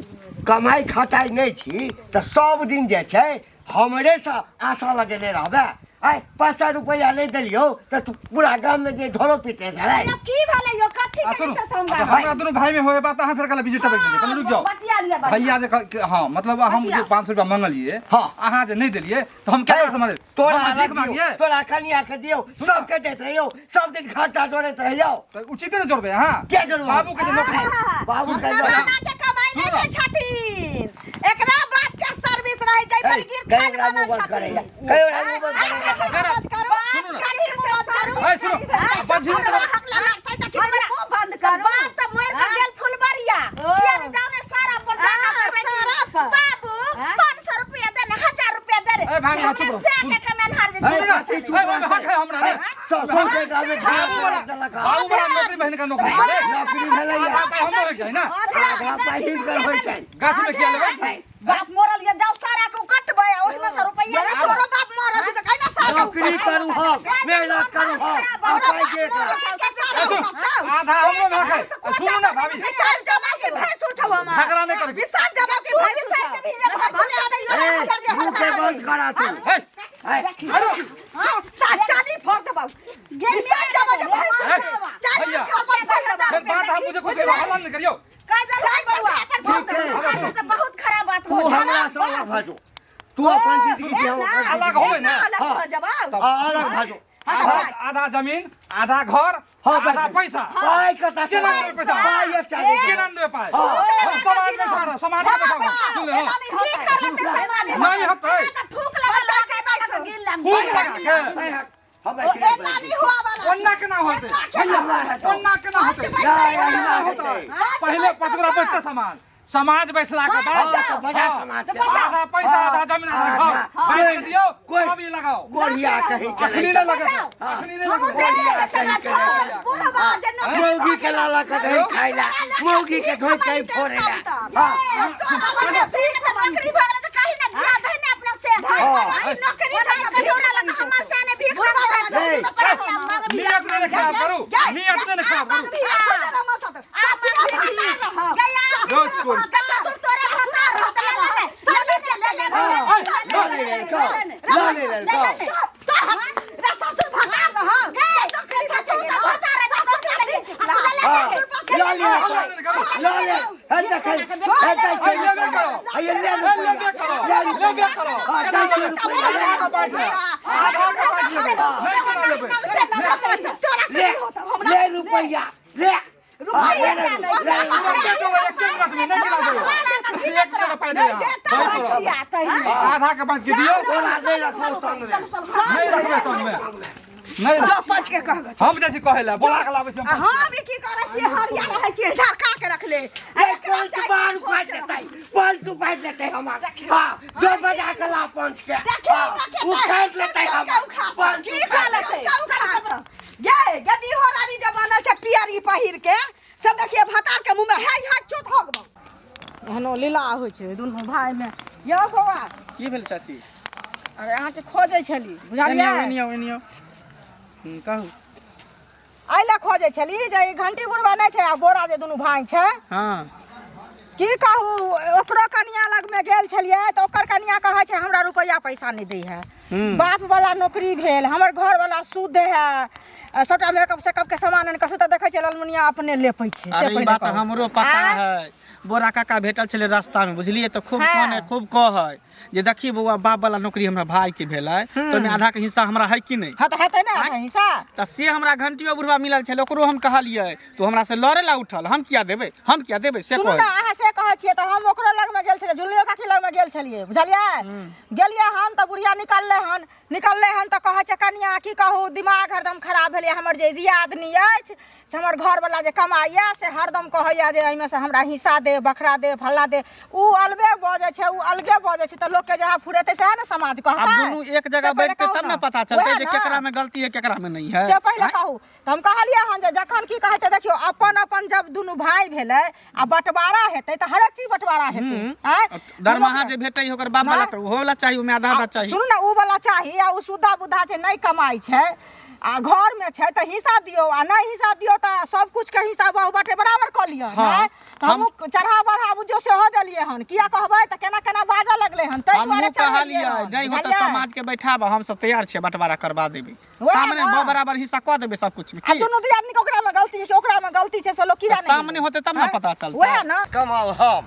Speaker 2: कमाइ खटाइ नहि छी तऽ सब दिन जे छै हमरेसँ आशा लगेने रहबै? आइ 500 रुपैआ नहि देलियौ तऽ तू पूरा गाममे जे ढोलो पीटे छलै।
Speaker 1: आब की भेलै यौ? कथी
Speaker 4: आ
Speaker 1: के
Speaker 4: सुनू,
Speaker 1: छै से हम
Speaker 4: अच्छा, हमरा दुनू भाई में होए बात, अहाँ फेर कल विजिट टपक देलियै। कनी रुकि जाउ
Speaker 1: बतिया लिअ बढ़िआँ।
Speaker 4: भैया जे हँ मतलब हम जे 500 रुपया मंगलियै,
Speaker 2: हँ।
Speaker 4: अहाँ जे नहि देलियै तऽ हम केकरा से मांगलियै?
Speaker 2: तोरा
Speaker 4: हम
Speaker 2: अलग
Speaker 4: भीख
Speaker 2: दियौ,
Speaker 4: मांगियै?
Speaker 2: तोरा कनिया के दियौ, सबके दैत रहियौ, सब दिन खर्चा जोड़ैत रहियौ।
Speaker 4: तऽ उचिते ने जोड़बै अहाँ?
Speaker 2: के जोड़बै?
Speaker 4: बाबू के जे नौकरी,
Speaker 2: बाबू के नौकरी।
Speaker 3: जमाना के कमाई नहि दै छथिन, एकरा बाप के सर्विस रहै छै पर गिर
Speaker 2: कहीं
Speaker 3: खान
Speaker 2: ओकरा
Speaker 3: बनल
Speaker 2: मुँह बंद
Speaker 3: छथिन।
Speaker 2: करैया, कहीं ओकरा मुँह बंद करैया।
Speaker 3: बंद करू,
Speaker 4: सुनू ने।
Speaker 3: कहीं मुँह बंद करू।
Speaker 4: ए, सुनू, बजही नहि तऽ
Speaker 3: हक लगतै तऽ कि मुँह बंद करू।
Speaker 1: बाप तऽ मरि कऽ गेल फुलबरिया, किया ने जाउ ने सारा पर जाके
Speaker 3: हाँ,
Speaker 1: कहबै कि
Speaker 3: सारा पर।
Speaker 1: बाबू
Speaker 3: हाँ?
Speaker 1: 500 रुपया दे ने, 1000 रुपया दे रे।
Speaker 4: ए, भाभी, हाँ, चुप
Speaker 1: हमरा
Speaker 4: रहो।
Speaker 1: सएह के कमेनहार जे
Speaker 2: ए,
Speaker 1: छै।
Speaker 2: कथी चुप
Speaker 4: ए, ओहिमे हक है हमरा रे।
Speaker 2: सब सौंसे गाममे ढेर देलक हँ।
Speaker 4: बाबू बड़ा नौकरी बहिन का नौकरी भेलै।
Speaker 2: नौकरी भेलैया।
Speaker 4: आधा पाइ हमरो होइके है ने।
Speaker 2: आधा पाइ हिनकर होइ छनि।
Speaker 4: गाछ में किया लेबै?
Speaker 1: बाप मरल ये, जाउ सारा के कटबै आ ओहिमे से रुपैया
Speaker 3: जरा तोरो बाप मरल छै तऽ कहिना सारा
Speaker 2: नौकरी करू हम, मेहनत करू हम, आ पाइ दे एकरा।
Speaker 4: आधा हमरो में हक है। सुनू ना भाभी,
Speaker 3: विशाल जमा के भैंस उठाऊ हम।
Speaker 4: झगड़ा नहि करबै।
Speaker 3: विशाल जमा के भैंस उठाऊ। भले आदमी
Speaker 2: ए, मुँह के बंद करा तू।
Speaker 4: हे,
Speaker 2: ए,
Speaker 3: चानी फोड़ देबौ। विशाल जमा के भैंस
Speaker 4: हे,
Speaker 3: उठाऊ। चानी
Speaker 4: भैया।
Speaker 3: खापर फोड़ देबौ।
Speaker 4: फेर बात अहाँ बुझे कुछ हल्ला नहि करियौ।
Speaker 1: कह दे बउआ,
Speaker 2: ठीक छै।
Speaker 1: तऽ बहुत खराब बात
Speaker 2: तू
Speaker 1: हो
Speaker 2: हमरा से अलग भऽ जो, तू अपन जिंदगी जी, हम अपन
Speaker 4: अलग
Speaker 2: जिंदगी।
Speaker 4: होबै ने।
Speaker 3: अलग भऽ जबाउ।
Speaker 2: हाँ, अलग भऽ जो।
Speaker 4: आधा आधा जमीन, आधा घर,
Speaker 2: हाँ,
Speaker 4: आधा
Speaker 2: बस।
Speaker 4: पैसा।
Speaker 2: पाइ कतऽ से
Speaker 4: केना देबै पैसा?
Speaker 2: पाइ एकटा नहि देबै।
Speaker 4: केना देबै पाइ?
Speaker 2: हाँ।
Speaker 4: हम समाज में सारा समाज में बैठा सुन ले।
Speaker 3: एना
Speaker 4: हाँ।
Speaker 3: नहि होतै।
Speaker 1: की करतै समाज?
Speaker 4: नहि होतै।
Speaker 1: थूक लगा
Speaker 3: पंचायती बैसू।
Speaker 1: गिर लम।
Speaker 4: थूक लगा के।
Speaker 2: ए, हम
Speaker 3: ओ
Speaker 2: एकरे
Speaker 3: एना नहि हुआ वाला।
Speaker 4: ओन्ना केना होतै?
Speaker 2: एना हेतौ।
Speaker 4: ओन्ना केना होतै?
Speaker 2: नहि, एना
Speaker 4: केना होतै?
Speaker 2: हेतै।
Speaker 4: पहिले 5 गोरा बैठते समाज, समाज बैठला के बाद
Speaker 2: हाँ, तऽ बजा समाज के।
Speaker 4: आधा पैसा, आधा जमीन, आधा घर
Speaker 2: हाँ।
Speaker 4: बाँटि के दियौ।
Speaker 2: कोइ-
Speaker 4: अब ई लगाओ।
Speaker 2: कोढ़िया कहीं के
Speaker 4: अखनी
Speaker 2: नहि।
Speaker 4: नहि लगत, अखनी नहि लगत।
Speaker 2: कोढ़िया कहीं के नहि।
Speaker 3: बुढ़वा जे नौकरी
Speaker 2: मौगी के लाला के दही खाइ ला, मौगी के धोइ के फोड़े ला। हाँ,
Speaker 1: नौकरी भऽ गेलै तऽ कही ने दिया दही ने अपना से।
Speaker 2: हाँ।
Speaker 3: नौकरी छै तऽ
Speaker 1: कटोरा लगा हमर से ने भीख
Speaker 2: नहीं।
Speaker 4: नियत नहि खराब करू, नियत नहि खराब करू।
Speaker 2: हाँ, लऽ ले रे, कह, लऽ ले रे, कह। हाँ, लऽ ले रे, लऽ ले। हे देखै, हे दै छै
Speaker 4: लेबे करो।
Speaker 2: हे ले रुपैआ,
Speaker 4: लेबे करो,
Speaker 2: ले रुपैआ।
Speaker 4: लेबे करो।
Speaker 2: हाँ, दै छै रुपैआ, ले
Speaker 4: आधा बाँटि लेबै, आधा के बाँटि लेबै, नहि केना लेबै?
Speaker 2: ले, ले रुपैआ, ले। हाँ, ले ले, ले ले।
Speaker 4: एके देबै, एके मिनट में, नहि केना देबै? एक मिनट पाइ देबै अहाँ। बाँटि करो। आधा के बाँटि के दियौ।
Speaker 2: तोरा नहि रखबौ संगमे।
Speaker 4: नहि रखबै संगमे, नहि।
Speaker 3: के कहबै
Speaker 4: हम जाइ छी कहै लए, बोला के लाबै छी हम।
Speaker 3: हम ई की करै छियै? हरिया रहै छियै, झरका के रखले।
Speaker 2: ए, पंच बार उपारि लेतै, पंच उपारि लेतै हमर। हाँ, जो बजा के ला पंच के। हाँ, उखाड़ि लेतै हमर। पंच
Speaker 3: की
Speaker 2: उखाड़ि लेतै।
Speaker 3: गे गदी हो रानी जे बनल छै पियरी पहिर के, से देखिए भतार के मुंह में हाय हाय चोट होगबो।
Speaker 5: एहनो लीला होइ छै दुनू भाईमे। यौ बौआ।
Speaker 7: की भेल चाची?
Speaker 5: अरे अहाँके खोजै छली, बुझलियै?
Speaker 7: एनियो एनियो एनियो, कहू।
Speaker 5: एहि लए खोजै छली जे ई घंटी बुढ़वा नहि छै आ बोरा जे दुनू भाई छै।
Speaker 7: हाँ।
Speaker 5: की कहू, ओकरो कनिया लगमे गेल छलियै तऽ ओकर कनिया कहै छै हमरा रुपैआ पैसा नहि दै है, बाप वाला नौकरी भेल, हमर घर वाला शुद्ध है, आ सबटा मेकअप सेकअप के सामान आनि कऽ से तऽ देखै छियै ललमुनिया अपने लेपै छै। से
Speaker 7: अरे ई
Speaker 5: पहिले
Speaker 7: बात
Speaker 5: कहू।
Speaker 7: हमरो पता
Speaker 5: आँय?
Speaker 7: है। बोरा काका भेटल छलै रास्तामे, बुझलियै? तऽ खूब
Speaker 5: हाँ।
Speaker 7: कने खूब कहै जे देखी बौआ, बाप वाला नौकरी हमरा भाई के भेलै तऽ ओहिमे आधा के हिस्सा हमरा है कि नहि?
Speaker 5: हाँ तऽ हेतै ने आधा हिस्सा।
Speaker 7: तऽ से हमरा घंटियो बुढ़वा मिलल छलै, ओकरो हम कहलियै तऽ हमरा से लड़े ला उठल, हम किया देबै, हम किया देबै से
Speaker 5: सुनू
Speaker 7: कहै।
Speaker 5: ने अहाँ से कहै छियै तऽ हम ओकरो लगमे गेल छलियै, झुल्लियो काकी लगमे गेल छलियै, बुझलियै? गेलियै हन तऽ बुढ़िया निकललै हन, निकललै हन तऽ कहै छै कनिया की कहू, दिमाग हरदम खराब भेलै। हमर जे दियादनी अछि से हमर घरवला जे कमाइए से हरदम कहैए जे एहिमे से हमरा हिस्सा दे, बखरा दे, फल्लाँ दे। उ अलगे बजै छै, उ अलगे बजै छै, तऽ लोकके जएह फुरेतै सएह ने समाज
Speaker 7: आब
Speaker 5: कहतै।
Speaker 7: दुनू एक जगह
Speaker 5: से पहिले
Speaker 7: बैठतै
Speaker 5: कहू
Speaker 7: तब
Speaker 5: ने
Speaker 7: ने पता चलतै
Speaker 5: उएह
Speaker 7: जे
Speaker 5: ने
Speaker 7: केकरा में गलती है केकरा में नहीं है।
Speaker 5: से पहिले
Speaker 7: आँय?
Speaker 5: कहू। तऽ हम कहलियै हन जे जखन की कहै छै, देखियौ अपन अपन जब दुनू भाय भेलै आ बँटवारा हेतै तऽ हरेक चीज बँटवारा हेतै। आँय?
Speaker 7: दरमाहा जे भेटै है ओकर बाप वाला तऽ ओहो वाला चाही, ओहिमे आधा आधा चाही।
Speaker 5: सुनू ने, उ वाला चाही आ उ सुद्धा बुद्धा छै, नहि कमाइ छै आ घरमे छै तऽ हिस्सा दियौ, आ नहि हिस्सा दियौ तऽ सब कुछके हिस्सा बहु बाटे बराबर कऽ लिअ। नहि तऽ हमहूँ चढ़ा बढ़ा बुझियौ सेहो देलियै हन। किया कहबै तऽ केना केना बाजऽ लगलै हन, ताहि दुआरे
Speaker 7: हमहूँ
Speaker 5: चढ़ेलियै
Speaker 7: कहलियै
Speaker 5: हन,
Speaker 7: नहि हो तऽ
Speaker 5: बुझलियै?
Speaker 7: समाज के बैठाब, हम सब तैयार छियै, बंटवारा करबा देबै,
Speaker 5: वएह
Speaker 7: सामने
Speaker 5: ने।
Speaker 7: ब बराबर हिस्सा कऽ देबै सब कुछ में।
Speaker 5: आ
Speaker 7: की
Speaker 5: दुनू दियादनी के ओकरामे गलती छै, ओकरामे गलती छै, से लोक की
Speaker 7: तऽ
Speaker 5: जाने
Speaker 7: सामने
Speaker 5: गेलै?
Speaker 7: होतै तब ने
Speaker 5: आँय?
Speaker 7: पता चलतै।
Speaker 5: वएह ने।
Speaker 2: कमाउ हम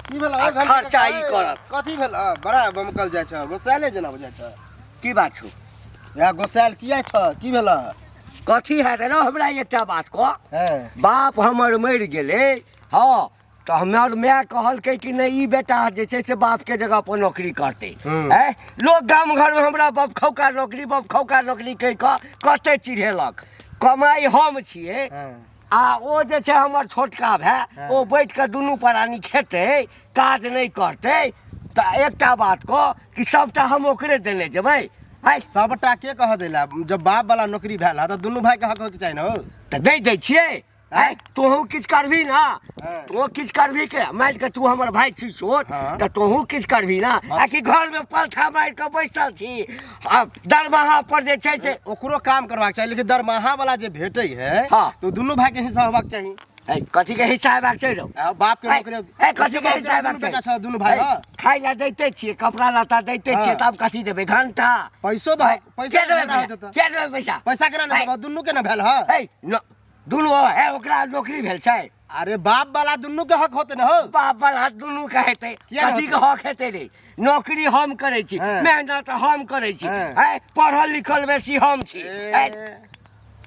Speaker 6: की भेल?
Speaker 2: आ खर्चा ई करत।
Speaker 6: कथी भेल? बड़ा बमकल जाइ छ, गोसाइले जेना बुझाइ छ।
Speaker 2: की बात छौ?
Speaker 6: या गोसाइल किया छ, की भेल?
Speaker 2: कथी हैत रे? हमरा एकटा बात कह।
Speaker 6: हँ।
Speaker 2: बाप हमर मरि गेलै, हँ, तऽ हमर माय कहलकै कि नहि ई बेटा जे छै से बापके जगह पर नौकरी करतै। आँय, लोक गाम घरमे हमरा बपखौका नौकरी बपखौका नौकरी कहि कऽ कते चिढ़ेलक। कमाइ हम छियै आ ओ जे छै हमर छोटका भाय, ओ बैठ कऽ दुनू प्राणी खेतै, काज नहि करतै। तऽ एकटा बात कह कि सबटा हम ओकरे देने जेबै? आँय?
Speaker 6: सबटा के कह देला? जब बाप वाला नौकरी भेल है तऽ दुनू भाई के हक होइके चाही ने हौ।
Speaker 2: तऽ नहि दै छियै? आँय, तोहूँ किछु करबही ने?
Speaker 6: हाँ।
Speaker 2: तोहूँ किछु करबही के मानि कऽ तू हमर भाय छी छोट,
Speaker 6: हाँ।
Speaker 2: तऽ तोहूँ किछु करबही ने? आ कि घरमे पलथा मारि कऽ बैसल छी आ दरमाहा पर जे छै से
Speaker 6: ओकरो काम करबाक चाही, लेकिन दरमाहा वाला जे भेटै है
Speaker 2: हाँ।
Speaker 6: तो दुनू भाई के हिस्सा होबाक चाही।
Speaker 2: ए, कथी के हिस्सा हेबाक छै रौ?
Speaker 6: आ बाप के
Speaker 2: ए,
Speaker 6: नौकरी
Speaker 2: ए, कथी के हिस्सा हेबाक
Speaker 6: दुनू
Speaker 2: छै?
Speaker 6: बेटा छ, दुनू भाई।
Speaker 2: ए,
Speaker 6: हाँ।
Speaker 2: खाय लए दैते छियै, कपड़ा लत्ता दैते छियै,
Speaker 6: हाँ।
Speaker 2: तब कथी देबै घंटा?
Speaker 6: पैसो दह, पैसा
Speaker 2: के देबै
Speaker 6: केना
Speaker 2: पैसा?
Speaker 6: होतै तऽ?
Speaker 2: के देबै पैसा?
Speaker 6: पैसा केना नहि
Speaker 2: ए,
Speaker 6: देबह? दुनू के ने भेल है।
Speaker 2: ए, दुनू ए, ओकरा नौकरी भेल छै।
Speaker 6: अरे बाप वाला दुनू के हक होते ने हौ।
Speaker 2: बाप वाला दुनू के हेतै।
Speaker 6: किया
Speaker 2: कथी के
Speaker 6: होतै?
Speaker 2: हक हेतै रे? नौकरी हम करै छी,
Speaker 6: हाँ।
Speaker 2: मेहनत हम करै छी,
Speaker 6: हाँ।
Speaker 2: ए, पढ़ल लिखल बेसी हम छी।
Speaker 6: ए,
Speaker 2: ए,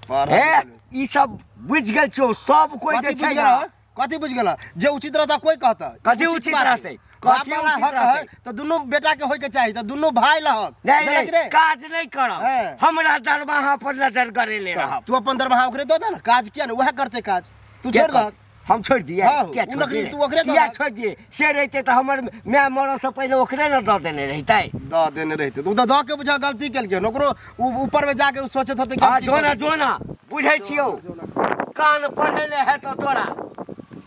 Speaker 6: पढ़ल
Speaker 2: हे
Speaker 6: लिखल।
Speaker 2: ई सब बुझि गेल छौ सब कोइ
Speaker 6: कथी
Speaker 2: जे छै
Speaker 6: बुझि
Speaker 2: ने।
Speaker 6: गेलह? कथी बुझि गेलह? जे उचित रहता कोई कहता?
Speaker 2: कथी उचित
Speaker 6: बात
Speaker 2: रहतै?
Speaker 6: है। बाप
Speaker 2: कथी
Speaker 6: वाला
Speaker 2: उचित
Speaker 6: हक है
Speaker 2: रहतै?
Speaker 6: तऽ दुनू बेटा के होय के चाही, तऽ दुनू भाई लहक।
Speaker 2: नहीं
Speaker 6: बुझलक
Speaker 2: नहीं
Speaker 6: रे?
Speaker 2: काज नहीं करब।
Speaker 6: हाँ।
Speaker 2: हमरा दरमाहा पर नजर गरेले रहब।
Speaker 6: तू अपन दरमाहा ओकरे दऽ दे ने, काज किया ने वएह करतै काज, तू
Speaker 2: के
Speaker 6: छोड़ दहक।
Speaker 2: करतै? हम छोड़ि दिए?
Speaker 6: हाँ,
Speaker 2: किया
Speaker 6: उ
Speaker 2: छोड़ि
Speaker 6: नौकरी
Speaker 2: दिए?
Speaker 6: तू ओकरे दऽ
Speaker 2: किया
Speaker 6: दहक।
Speaker 2: छोड़ि दिए? से रहितै तऽ हमर माय मरऽसँ पहिने ओकरे ने दऽ देने रहितै।
Speaker 6: दऽ देने रहितै तऽ उ तऽ दऽ के बुझा गलती केलकै हन। ओकरो ऊपर में जाके उ सोचैत होतै कि हम
Speaker 2: हाँ
Speaker 6: की
Speaker 2: जो ना
Speaker 6: करी।
Speaker 2: जो ना, बुझै छियौ, कान पढ़ेले हेतौ तोरा,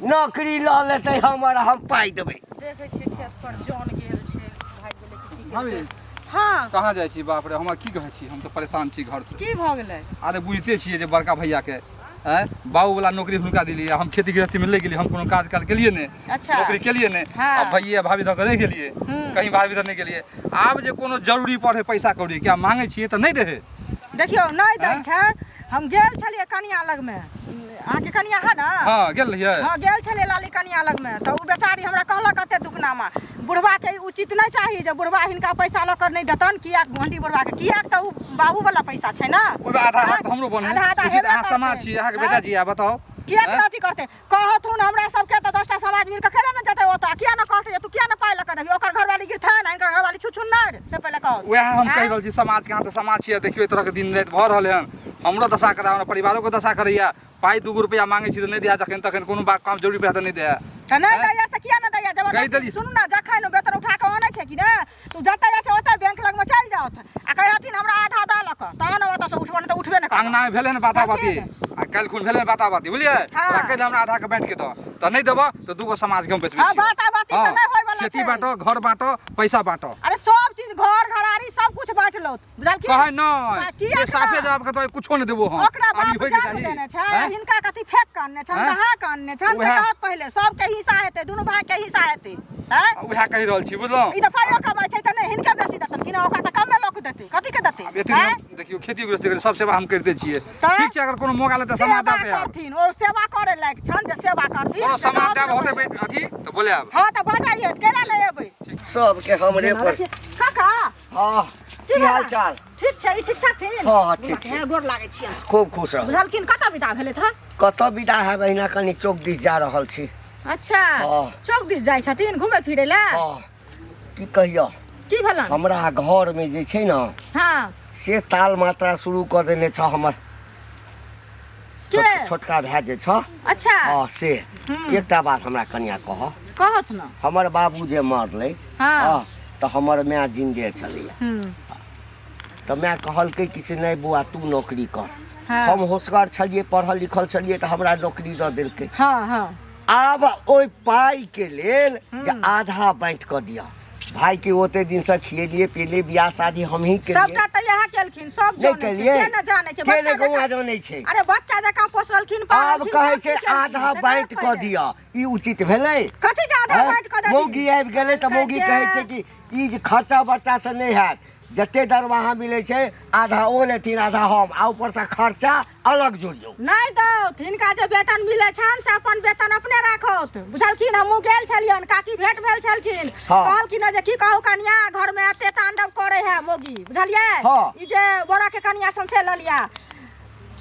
Speaker 2: नौकरी लऽ लेतै हमर, हम पाइ देबै।
Speaker 5: देखै छियै खेत पर जन गेल छै, भागि गेलै कि की
Speaker 4: भाभी।
Speaker 5: केलकै? हँ।
Speaker 4: कहाँ जाइ छी? बाप रे, हमरा की कहै छी, हम तऽ परेशान छी घरसँ।
Speaker 5: की भऽ गेलै?
Speaker 4: अरे बुझिते छियै जे बड़का भैयाके आँय बाबूवला नौकरी हुनका देलियै, हम खेती गृहस्थीमे लागि गेलियै, हम कोनो काज काल केलियै नहि।
Speaker 5: अच्छा।
Speaker 4: नौकरी केलियै नहि।
Speaker 5: हाँ।
Speaker 4: आ भैया भाभी धऽ कऽ रहि गेलियै, कहीं बाहर भीतर नहि गेलियै। आब जे कोनो जरूरी पड़े पैसा कौड़ी के मांगै छियै तऽ नहि दै।
Speaker 5: देखियौ नहि दै
Speaker 4: आँय?
Speaker 5: छै। हम गेल छलियै कनिया लगमे, अहाँके कनिया है ने?
Speaker 4: हँ गेल रहियै।
Speaker 5: हँ गेल छलियै लाली कनिया लगमे, तऽ ओ बेचारी हमरा कहलक कते दुखनामा, बुढ़बाके ई उचित नहि चाही जे बुढ़बा हिनका पैसा लऽ कऽ नहि देतनि। किएक भण्डी बुढ़बाके? किएक तऽ ओ बाबूवला पैसा छै ने।
Speaker 4: ओहिमे आधा हक तऽ हमरो बने
Speaker 5: आधा आधा
Speaker 4: उचित।
Speaker 5: हेबे
Speaker 4: अहाँ समाज
Speaker 5: करतै।
Speaker 4: छी, अहाँके बेटा जी आ बताउ।
Speaker 5: किएक
Speaker 4: आँय?
Speaker 5: ने अथी करतै? कहथुन हमरा सबके तऽ 10टा समाज मिल कऽ केना ने जेतै ओतऽ? किया ने कहतै जे तू किया ने पाइ लऽ कऽ देबही? ओकर घरवाली गिरथन आ हिनकर घरवाली छुछुन्नर, से पहिले कहत।
Speaker 4: वएह हम कहि
Speaker 5: आँय?
Speaker 4: रहल छी समाजके, अहाँ तऽ समाज छियै। देखियौ एहि तरहके दिन राति भऽ रहल हन, हमरो दशा करा, हमरा परिवारोके दशा करैया। पाइ 2 गो रुपैआ मांगै छी तऽ नहि दैया, जखन तखन कोनो बात काम जरूरी पड़ै तऽ नहि दैया।
Speaker 5: तऽ नहि
Speaker 4: आँय?
Speaker 5: दैया से किया नहि दैया?
Speaker 4: कहि
Speaker 5: जबरदस्ती
Speaker 4: देली।
Speaker 5: सुनू ने, जखन वेतन उठा कऽ अनै छै कि ने, तू जतऽ जाइ छै ओतऽ बैंक लगमे चलि जाउथ आ कहथिन हमरा आधा दऽ लऽ कऽ, तहन ओतऽसँ उठबो, नहि तऽ उठबे नहि करबो।
Speaker 4: अंगना में भेलै ने बाताबाती, आ काल्हि खुन भेलै बाताबाती, बुझलियै?
Speaker 5: हाँ।
Speaker 4: ओकरा कहि दे हमरा आधा के बाँटि के दऽ, तऽ नहि देबऽ तऽ दूगो समाज के हम बेचबै
Speaker 5: हाँ,
Speaker 4: छियौ।
Speaker 5: बाताबाती से
Speaker 4: हाँ,
Speaker 5: नहि होइवला
Speaker 4: खेती
Speaker 5: छै।
Speaker 4: बाँटो, घर बाँटो, पैसा बाँटो।
Speaker 5: अरे सब चीज घर घरारी सब कुछ बाँटि लौत, बुझलखिन?
Speaker 4: कहै नहि
Speaker 5: किएक
Speaker 4: जे साफे
Speaker 5: ने?
Speaker 4: जवाब के तो कुछो नहि देबो हम।
Speaker 5: ओकरा
Speaker 4: आब ई
Speaker 5: बाप
Speaker 4: होइके
Speaker 5: जन्म
Speaker 4: चाही।
Speaker 5: देने छै,
Speaker 4: आँय?
Speaker 5: हिनका कथी फेक के अनने छनि,
Speaker 4: आँय?
Speaker 5: नहा के अनने छनि, से
Speaker 4: उएह।
Speaker 5: कहत पहिले सबके हिस्सा हेतै, दुनू भाई के हिस्सा हेतै। आँय?
Speaker 4: उएह कहि रहल छी, बुझलहुँ?
Speaker 5: ई तऽ पाइयो कमाइ छै तऽ नहि हिनके बेसी देतनि कि ने, ओकरा तऽ कमे लोक देतै, कथी के देतै?
Speaker 4: आब एते
Speaker 5: आँय?
Speaker 4: दिन देखियौ खेती गृहस्थी करै, सब सेवा हम करिते छियै।
Speaker 5: तऽ?
Speaker 4: ठीक छै, अगर कोनो मौका लेतै समाज
Speaker 5: सेवा
Speaker 4: दऽ आब।
Speaker 5: करथिन, ओ सेवा करे लायक छनि जे सेवा करथिन।
Speaker 4: कोनो
Speaker 5: से
Speaker 4: समाज
Speaker 5: कहत
Speaker 4: देब
Speaker 5: ने
Speaker 4: होतै
Speaker 5: पहिले।
Speaker 4: अथी तऽ बोलायब।
Speaker 5: हँ तऽ बजाइए, केला नहि एबै?
Speaker 2: सबके हमरे पर।
Speaker 5: काका।
Speaker 2: हँ, की हाल चाल?
Speaker 5: ठीक छै, ई ठीक छथिन?
Speaker 2: हँ, हँ, ठीक छै।
Speaker 5: हे, गोर लागै छियनि।
Speaker 2: खूब खुश रहू।
Speaker 5: बुझलखिन कतऽ विदा भेलै था?
Speaker 2: कतऽ विदा है, अहिना कनि चौक दिस जा रहल छी।
Speaker 5: अच्छा।
Speaker 2: हाँ।
Speaker 5: चौक दिस जाइ छथिन घुमै फिरै लए?
Speaker 2: हँ, की कहियो।
Speaker 5: की भेलन?
Speaker 2: हमरा घरमे जे छै ने,
Speaker 5: हाँ,
Speaker 2: से ताल मात्रा शुरू कऽ देने छ हमर
Speaker 5: के?
Speaker 2: छोटका भाय जे छ।
Speaker 5: अच्छा।
Speaker 2: हँ, से एकटा बात हमरा कनिया कह।
Speaker 5: कहत न।
Speaker 2: हमर बाबू जे मरलै,
Speaker 5: हाँ,
Speaker 2: हँ, तऽ हमर माय जिन्दे छलैया। तऽ माय कहलकै कि से नहि बौआ, तू नौकरी कर।
Speaker 5: हाँ।
Speaker 2: हम होशगर छलियै, पढ़ल लिखल छलियै, तऽ हमरा नौकरी दऽ देलकै।
Speaker 5: हाँ हाँ।
Speaker 2: आब ओहि पाइके लेल जे आधा बाँटि कऽ दिअ भाई के। ओते दिनसँ खिएलियै पिएलियै, बियाह शादी हमही केलियै।
Speaker 5: सबटा तऽ इएह केलखिन, सब
Speaker 2: नहि
Speaker 5: जानै छै।
Speaker 2: केलियै।
Speaker 5: के ने जानै छै?
Speaker 2: के
Speaker 5: बच्चा
Speaker 2: ने गौआ
Speaker 5: जकाँ,
Speaker 2: जानै छै।
Speaker 5: अरे बच्चा जकाँ पोसलखिन
Speaker 2: आब
Speaker 5: पाललखिन,
Speaker 2: कहै
Speaker 5: सब
Speaker 2: छै
Speaker 5: चीज केलखिन,
Speaker 2: आधा
Speaker 5: से
Speaker 2: बाँटि
Speaker 5: कहाँ
Speaker 2: कऽ
Speaker 5: कहै?
Speaker 2: दिअ, ई उचित भेलै?
Speaker 5: कथी के आधा
Speaker 2: हैं?
Speaker 5: बाँटि कऽ देथिन?
Speaker 2: मौगी आबि गेलै तऽ मौगी कहै छै कि ई जे खर्चा बर्चा से नहि हैत, जते दरमाहा मिलै छै आधा ओ लेथिन, आधा हम, आ ऊपरसँ खर्चा अलग जोड़ियौ।
Speaker 5: नहि दौथ। हिनका जे वेतन मिलै छनि से अपन वेतन अपने राखौथ, बुझलखिन? हमहूँ गेल छलियनि, काकी भेंट भेल छलखिन।
Speaker 2: हाँ।
Speaker 5: कहलखिन जे की कहू कनिया, घरमे एते तांडव करे है मौगी, बुझलियै?
Speaker 2: हाँ।
Speaker 5: ई जे बोरा के कनिया छन से ललिया,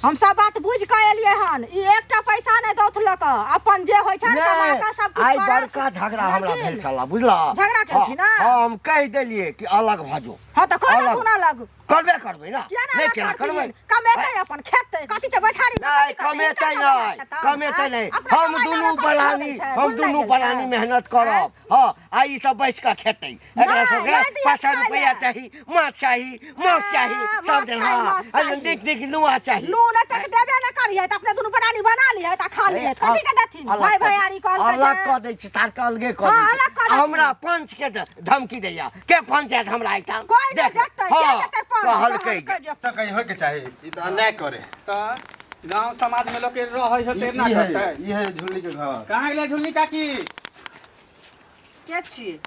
Speaker 5: हम सब बात बुझि कऽ एलियै हन। ई एकटा पैसा नहि दौथ लऽ कऽ, अपन जे होइ छनि कमा
Speaker 2: नहि,
Speaker 5: कऽ सब किछु
Speaker 2: आइ
Speaker 5: करत।
Speaker 2: बड़का झगड़ा हमरा
Speaker 5: बुझलखिन?
Speaker 2: भेल छल, बुझलह?
Speaker 5: झगड़ा केलखिन?
Speaker 2: हाँ,
Speaker 5: हँ?
Speaker 2: हाँ, हम कहि देलियै कि अलग भऽ जो।
Speaker 5: हँ, तऽ
Speaker 2: अलग।
Speaker 5: कहलथुन अलग?
Speaker 2: करबे करबै ना।
Speaker 5: किया
Speaker 2: नहि,
Speaker 5: ने अलग
Speaker 2: केना
Speaker 5: करथिन?
Speaker 2: करबै?
Speaker 5: कमेतै अपन खेतै, कथी छै बैठारी मे?
Speaker 2: नहि
Speaker 5: कथी करतै?
Speaker 2: कमेतै
Speaker 5: हिनका कमेतै
Speaker 2: नहि,
Speaker 5: खेतै?
Speaker 2: कमेतै नहि।
Speaker 5: अपना
Speaker 2: हम
Speaker 5: कमाइ
Speaker 2: दुनू
Speaker 5: लामे कथी
Speaker 2: बलानी
Speaker 5: लगै छै?
Speaker 2: हम
Speaker 5: गुण
Speaker 2: दुनू
Speaker 5: लागि गेल
Speaker 2: बलानी
Speaker 5: छै?
Speaker 2: मेहनत करब। हँ, आ ई सब बैस कऽ खेतै। एकरा
Speaker 5: नहि,
Speaker 2: सबके
Speaker 5: नहि दिअ
Speaker 2: 500
Speaker 5: खाय
Speaker 2: रुपैआ
Speaker 5: लए।
Speaker 2: चाही, माछ चाही, मांस चाही,
Speaker 5: हाँ,
Speaker 2: सब
Speaker 5: माछ
Speaker 2: दिन।
Speaker 5: चाही,
Speaker 2: हँ,
Speaker 5: माछ
Speaker 2: आ
Speaker 5: चाही।
Speaker 2: नीक नीक नुआ चाही।
Speaker 5: नून एतेक देबे नहि करिहे तऽ अपने दुनू प्राणी बना लिहे तऽ खा लिहे। कथी के देथिन?
Speaker 2: अलग
Speaker 5: भाय
Speaker 2: कऽ दे-
Speaker 5: भैयारी कहलकै
Speaker 2: अलग
Speaker 5: जे-
Speaker 2: कऽ दै छै सारके, अलगे कऽ
Speaker 5: हाँ,
Speaker 2: दै
Speaker 5: अलग कऽ
Speaker 2: छै।
Speaker 5: देथिन।
Speaker 2: हमरा पंच के धमकी दैया के पंचायत हमरा एहिठाम
Speaker 5: कोइ नहि
Speaker 2: देख।
Speaker 5: जेतै, के
Speaker 2: हाँ,
Speaker 5: जेतै पंच?
Speaker 2: कहलकै
Speaker 5: कहलकै जे
Speaker 6: तऽ कहीं होइके चाही, ई तऽ अन्याय करे।
Speaker 7: तऽ गांव समाज में लोग के रहै है
Speaker 6: ई
Speaker 7: तऽ एना
Speaker 6: ई है
Speaker 7: करतै?
Speaker 6: ई है झुल्ली के घर।
Speaker 7: कहाँ गेलै झुलनी काकी?
Speaker 8: के छियै?